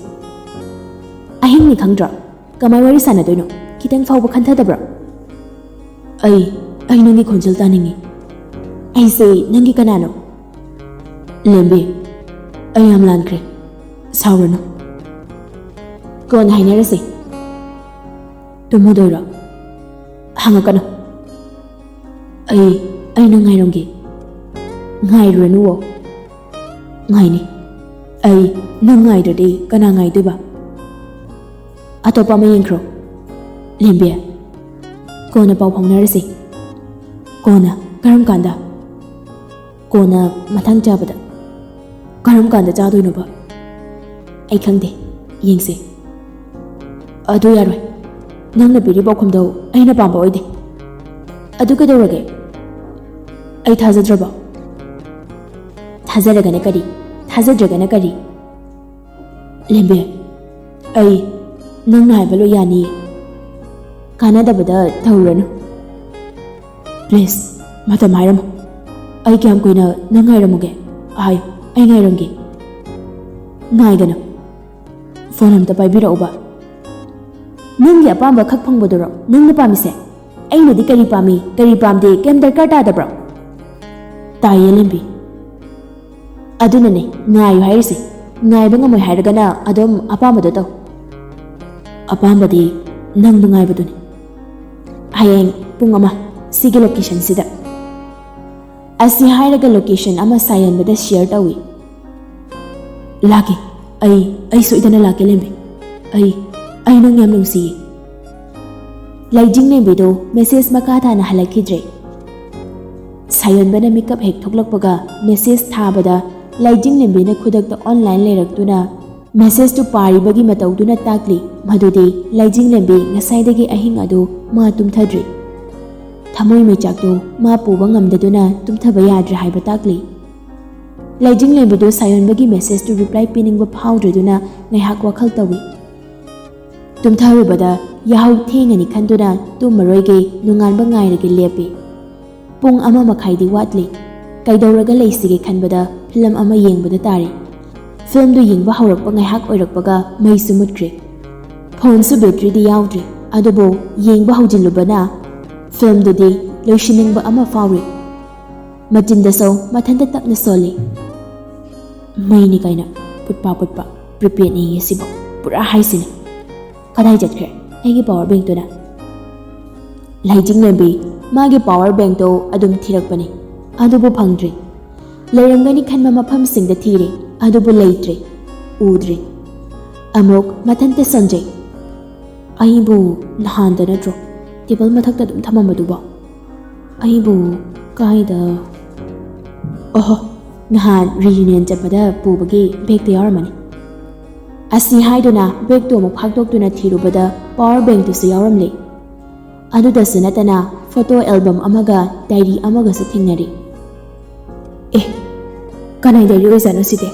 ꯑꯍꯤꯡꯅꯤ ꯈꯪꯗ꯭ꯔꯣ? ꯀꯃꯥꯏ ꯋꯥꯔꯤ ꯁꯥꯟꯅꯗꯣꯏꯅꯣ? ꯈꯤꯇꯪ ꯐꯥꯎꯕ ꯈꯟꯊꯗꯕ꯭ꯔꯣ? ꯑꯩ, ꯑꯩ ꯅꯪꯒꯤ ꯈꯣꯟꯖꯦꯜ ꯇꯥꯅꯤꯡꯉꯤ꯫ ꯑꯩꯁꯦ ꯅꯪꯒꯤ ꯀꯅꯥꯅꯣ? ꯂꯦꯝꯕꯤ, ꯑꯩ ꯌꯥꯝ ꯂꯥꯟꯈ꯭ꯔꯦ꯫ ꯁꯥꯎꯔꯅꯨ꯫ ꯀꯣꯟꯅ ꯍꯥꯏꯅꯔꯁꯤ꯫ ꯇꯨꯝꯃꯗꯣꯏꯔꯣ? ꯍꯪꯉꯛꯀꯅꯨ꯫ ꯑꯩ, ꯑꯩ ꯅꯪ ꯉꯥꯏꯔꯝꯒꯦ꯫ ꯉꯥꯏꯔꯨꯔꯅꯨꯋꯣ꯫ ꯉꯥꯏꯅꯤ꯫ ꯑꯩ ꯅꯪ ꯉꯥꯏꯗ꯭ꯔꯗꯤ ꯀꯅꯥ ꯉꯥꯏꯗꯣꯏꯕ? ꯑꯇꯣꯞꯄ ꯑꯃ ꯌꯦꯡꯈ꯭ꯔꯣ꯫ ꯂꯦꯝꯕꯤ, ꯀꯣꯟꯅ ꯄꯥꯎ ꯐꯥꯎꯅꯔꯁꯤ꯫ ꯀꯣꯟꯅ? ꯀꯔꯝ ꯀꯥꯟꯗ? ꯀꯣꯟꯅ ꯃꯊꯪ ꯆꯥꯕꯗ꯫ ꯀꯔꯝ ꯀꯥꯟꯗ ꯆꯥꯗꯣꯏꯅꯣꯕ? ꯑꯩ ꯈꯪꯗꯦ, ꯌꯦꯡꯁꯦ꯫ ꯑꯗꯨ ꯌꯥꯔꯣꯏ, ꯅꯪꯅ ꯄꯤꯔꯤꯕ ꯄꯥꯎꯈꯨꯝꯗꯣ ꯑꯩꯅ ꯄꯥꯝꯕ ꯑꯣꯏꯗꯦ꯫ ꯑꯗꯨ ꯀꯩꯗꯧꯔꯒꯦ? ꯑꯩ ꯊꯥꯖꯗ꯭ꯔꯕꯣ? ꯊꯥꯖꯔꯒꯅ ꯀꯔꯤ? ꯊꯥꯖꯗ꯭ꯔꯒꯅ ꯀꯔꯤ? ꯂꯦꯝꯕꯤ, ꯑꯩ ꯅꯪꯅ ꯍꯥꯏꯕ ꯂꯣꯏ ꯌꯥꯅꯤꯌꯦ꯫ ꯀꯥꯟꯅꯗꯕꯗ ꯇꯧꯔꯨꯔꯅꯨ꯫ ꯄ꯭ꯂꯤꯖ, ꯃꯇꯝ ꯍꯥꯏꯔꯝꯃꯨ꯫ ꯑꯩ ꯀꯌꯥꯝ ꯀꯨꯏꯅ ꯅꯪ ꯉꯥꯏꯔꯝꯃꯨꯒꯦ? ꯍꯥꯏꯌꯨ, ꯑꯩ ꯉꯥꯏꯔꯝꯒꯦ꯫ ꯉꯥꯏꯒꯅꯨ꯫ ꯐꯣꯟ ꯑꯝꯇ ꯄꯥꯏꯕꯤꯔꯛꯎꯕ꯫ ꯅꯪꯒꯤ ꯑꯄꯥꯝꯕ ꯈꯛ ꯐꯪꯕꯗꯨꯔꯣ ꯅꯪꯅ ꯄꯥꯝꯃꯤꯁꯦ? ꯑꯩꯅꯗꯤ ꯀꯔꯤ ꯄꯥꯝꯃꯤ, ꯀꯔꯤ ꯄꯥꯝꯗꯦ ꯀꯩꯝ ꯗꯔꯀꯥꯔ ꯇꯥꯗꯕ꯭ꯔꯣ? ꯇꯥꯏꯌꯦ, ꯂꯦꯝꯕꯤ꯫ ꯑꯗꯨꯅꯅꯦ ꯉꯥꯏꯌꯨ ꯍꯥꯏꯔꯤꯁꯦ꯫ ꯉꯥꯏꯕ ꯉꯝꯃꯣꯏ ꯍꯥꯏꯔꯒꯅ ꯑꯗꯨꯝ ꯑꯄꯥꯝꯕꯗꯣ ꯇꯧ꯫ ꯑꯄꯥꯝꯕꯗꯤ ꯅꯪꯕꯨ ꯉꯥꯏꯕꯗꯨꯅꯤ꯫ ꯍꯌꯦꯡ ꯄꯨꯡ ꯑꯃ ꯁꯤꯒꯤ ꯂꯣꯀꯦꯁꯟꯁꯤꯗ꯫ ꯑꯁꯤ ꯍꯥꯏꯔꯒ ꯂꯣꯀꯦꯁꯟ ꯑꯃ ꯁꯥꯌꯟꯕꯗ ꯁꯤꯌꯔ ꯇꯧꯏ꯫ ꯂꯥꯛꯀꯦ꯫ ꯑꯩ, ꯑꯩ ꯁꯣꯏꯗꯅ ꯂꯥꯛꯀꯦ, ꯂꯦꯝꯕꯤ꯫ ꯑꯩ, "ꯑꯩ ꯅꯪ ꯌꯥꯝ ꯅꯨꯡꯁꯤꯌꯦ꯫" ꯂꯩꯖꯤꯡꯂꯦꯝꯕꯤꯗꯨ ꯃꯦꯁꯦꯖ ꯃꯈꯥ ꯇꯥꯅ ꯍꯜꯂꯛꯈꯤꯗ꯭ꯔꯦ꯫ ꯁꯥꯌꯣꯟꯕꯅ ꯃꯤꯀꯞ ꯍꯦꯛ ꯊꯣꯛꯂꯛꯄꯒ ꯃꯦꯁꯦꯖ ꯊꯥꯕꯗ ꯂꯩꯖꯤꯡꯂꯦꯝꯕꯤꯅ ꯈꯨꯗꯛꯇ ꯑꯣꯟꯂꯥꯏꯟ ꯂꯩꯔꯛꯇꯨꯅ ꯃꯦꯁꯦꯖꯇꯨ ꯄꯥꯔꯤꯕꯒꯤ ꯃꯇꯧꯗꯨꯅ ꯇꯥꯛꯂꯤ ꯃꯗꯨꯗꯤ ꯂꯩꯖꯤꯡꯂꯦꯝꯕꯤ ꯉꯁꯥꯏꯗꯒꯤ ꯑꯍꯤꯡ ꯑꯗꯨ ꯃꯥ ꯇꯨꯝꯊꯗ꯭ꯔꯤ꯫ ꯊꯃꯣꯏ ꯃꯩꯆꯥꯛꯇꯨ ꯃꯥ ꯄꯨꯕ ꯉꯝꯗꯗꯨꯅ ꯇꯨꯝꯊꯕ ꯌꯥꯗ꯭ꯔꯦ ꯍꯥꯏꯕ ꯇꯥꯛꯂꯤ꯫ ꯂꯩꯖꯤꯡꯂꯦꯝꯕꯤꯗꯨ ꯁꯥꯌꯣꯟꯕꯒꯤ ꯃꯦꯁꯦꯖꯇꯨ ꯔꯤꯄ꯭ꯂꯥꯏ ꯄꯤꯅꯤꯡꯕ ꯐꯥꯎꯗ꯭ꯔꯗꯨꯅ ꯉꯥꯏꯍꯥꯛ ꯋꯥꯈꯜ ꯇꯧꯏ꯫ ꯇꯨꯝꯊꯔꯨꯕꯗ ꯌꯥꯍꯧ ꯊꯦꯡꯉꯅꯤ ꯈꯟꯗꯨꯅ ꯇꯨꯝꯃꯔꯣꯏꯒꯦ, ꯅꯣꯡꯉꯥꯟꯕ ꯉꯥꯏꯔꯒꯦ ꯂꯦꯞꯄꯤ꯫ ꯄꯨꯡ ꯑꯃ ꯃꯈꯥꯏꯗꯤ ꯋꯥꯠꯂꯤ꯫ ꯀꯩꯗꯧꯔꯒ ꯂꯩꯁꯤꯒꯦ ꯈꯟꯕꯗ ꯐꯤꯂꯝ ꯑꯃ ꯌꯦꯡꯕꯗ ꯇꯥꯔꯤ꯫ ꯐꯤꯂꯝꯗꯨ ꯌꯦꯡꯕ ꯍꯧꯔꯛꯄ ꯉꯥꯏꯍꯥꯛ ꯑꯣꯏꯔꯛꯄꯒ ꯃꯩꯁꯨ ꯃꯨꯠꯈ꯭ꯔꯦ꯫ ꯐꯣꯟꯁꯨ ꯕꯦꯇ꯭ꯔꯤꯗꯤ ꯌꯥꯎꯗ꯭ꯔꯤ, ꯑꯗꯨꯕꯨ ꯌꯦꯡꯕ ꯍꯧꯖꯤꯜꯂꯨꯕꯅ ꯐꯤꯂꯝꯗꯨꯗꯤ ꯂꯣꯏꯁꯤꯟꯅꯤꯡꯕ ꯑꯃ ꯐꯥꯎꯔꯤ꯫ ꯃꯆꯤꯟꯗꯁꯨ ꯃꯊꯟꯇ ꯇꯞꯅ ꯁꯣꯜꯂꯤ꯫ "ꯃꯩꯅꯤ ꯀꯥꯏꯅ ꯄꯨꯠꯄ ꯄꯨꯠꯄ, ꯄ꯭ꯔꯤꯄꯦꯗꯅꯤ ꯁꯤꯕꯨ, ꯄꯨꯔꯥ ꯍꯥꯏꯁꯤꯅꯤ꯫ ꯀꯗꯥꯏ ꯆꯠꯈ꯭ꯔꯦ ꯑꯩꯒꯤ ꯄꯥꯋꯔ ꯕꯦꯡꯛꯇꯨꯅ?" ꯂꯩꯖꯤꯡꯂꯦꯝꯕꯤ ꯃꯥꯒꯤ ꯄꯥꯋꯔ ꯕꯦꯡꯛꯇꯣ ꯑꯗꯨꯝ ꯊꯤꯔꯛꯄꯅꯤ, ꯑꯗꯨꯕꯨ ꯐꯪꯗ꯭ꯔꯤ꯫ ꯂꯩꯔꯝꯒꯅꯤ ꯈꯟꯕ ꯃꯐꯝꯁꯤꯡꯗ ꯊꯤꯔꯦ, ꯑꯗꯨꯕꯨ ꯂꯩꯇ꯭ꯔꯦ, ꯎꯗ꯭ꯔꯦ꯫ ꯑꯃꯨꯛ ꯃꯊꯟꯇ ꯁꯣꯟꯖꯩ꯫ "ꯑꯩꯕꯨ ꯅꯍꯥꯟꯗ ꯅꯠꯇ꯭ꯔꯣ ꯇꯦꯕꯜ ꯃꯊꯛꯇ ꯑꯗꯨꯝ ꯊꯝꯃꯝꯕꯗꯨꯕꯣ? ꯑꯩꯕꯨ ꯀꯥꯏꯗ? ꯑꯣꯍꯣ, ꯅꯍꯥꯟ ꯔꯤꯌꯨꯅꯤꯌꯟ ꯆꯠꯄꯗ ꯄꯨꯕꯒꯤ ꯕꯦꯒꯇ ꯌꯥꯎꯔꯝꯃꯅꯤ꯫" ꯑꯁꯤ ꯍꯥꯏꯗꯨꯅ ꯕꯦꯒꯇꯨ ꯑꯃꯨꯛ ꯐꯥꯛꯇꯣꯛꯇꯨꯅ ꯊꯤꯔꯨꯕꯗ ꯄꯥꯋꯔ ꯕꯦꯡꯛꯇꯨꯁꯨ ꯌꯥꯎꯔꯝꯂꯦ꯫ ꯑꯗꯨꯗꯁꯨ ꯅꯠꯇꯅ ꯐꯣꯇꯣ ꯑꯦꯜꯕꯝ ꯑꯃꯒ ꯗꯥꯏꯔꯤ ꯑꯃꯒꯁꯨ ꯊꯦꯡꯅꯔꯤ꯫ "ꯑꯦ, ꯀꯅꯥꯏ ꯗꯥꯏꯔꯤ ꯑꯣꯏꯖꯥꯠꯅꯣ ꯁꯤꯗꯤ?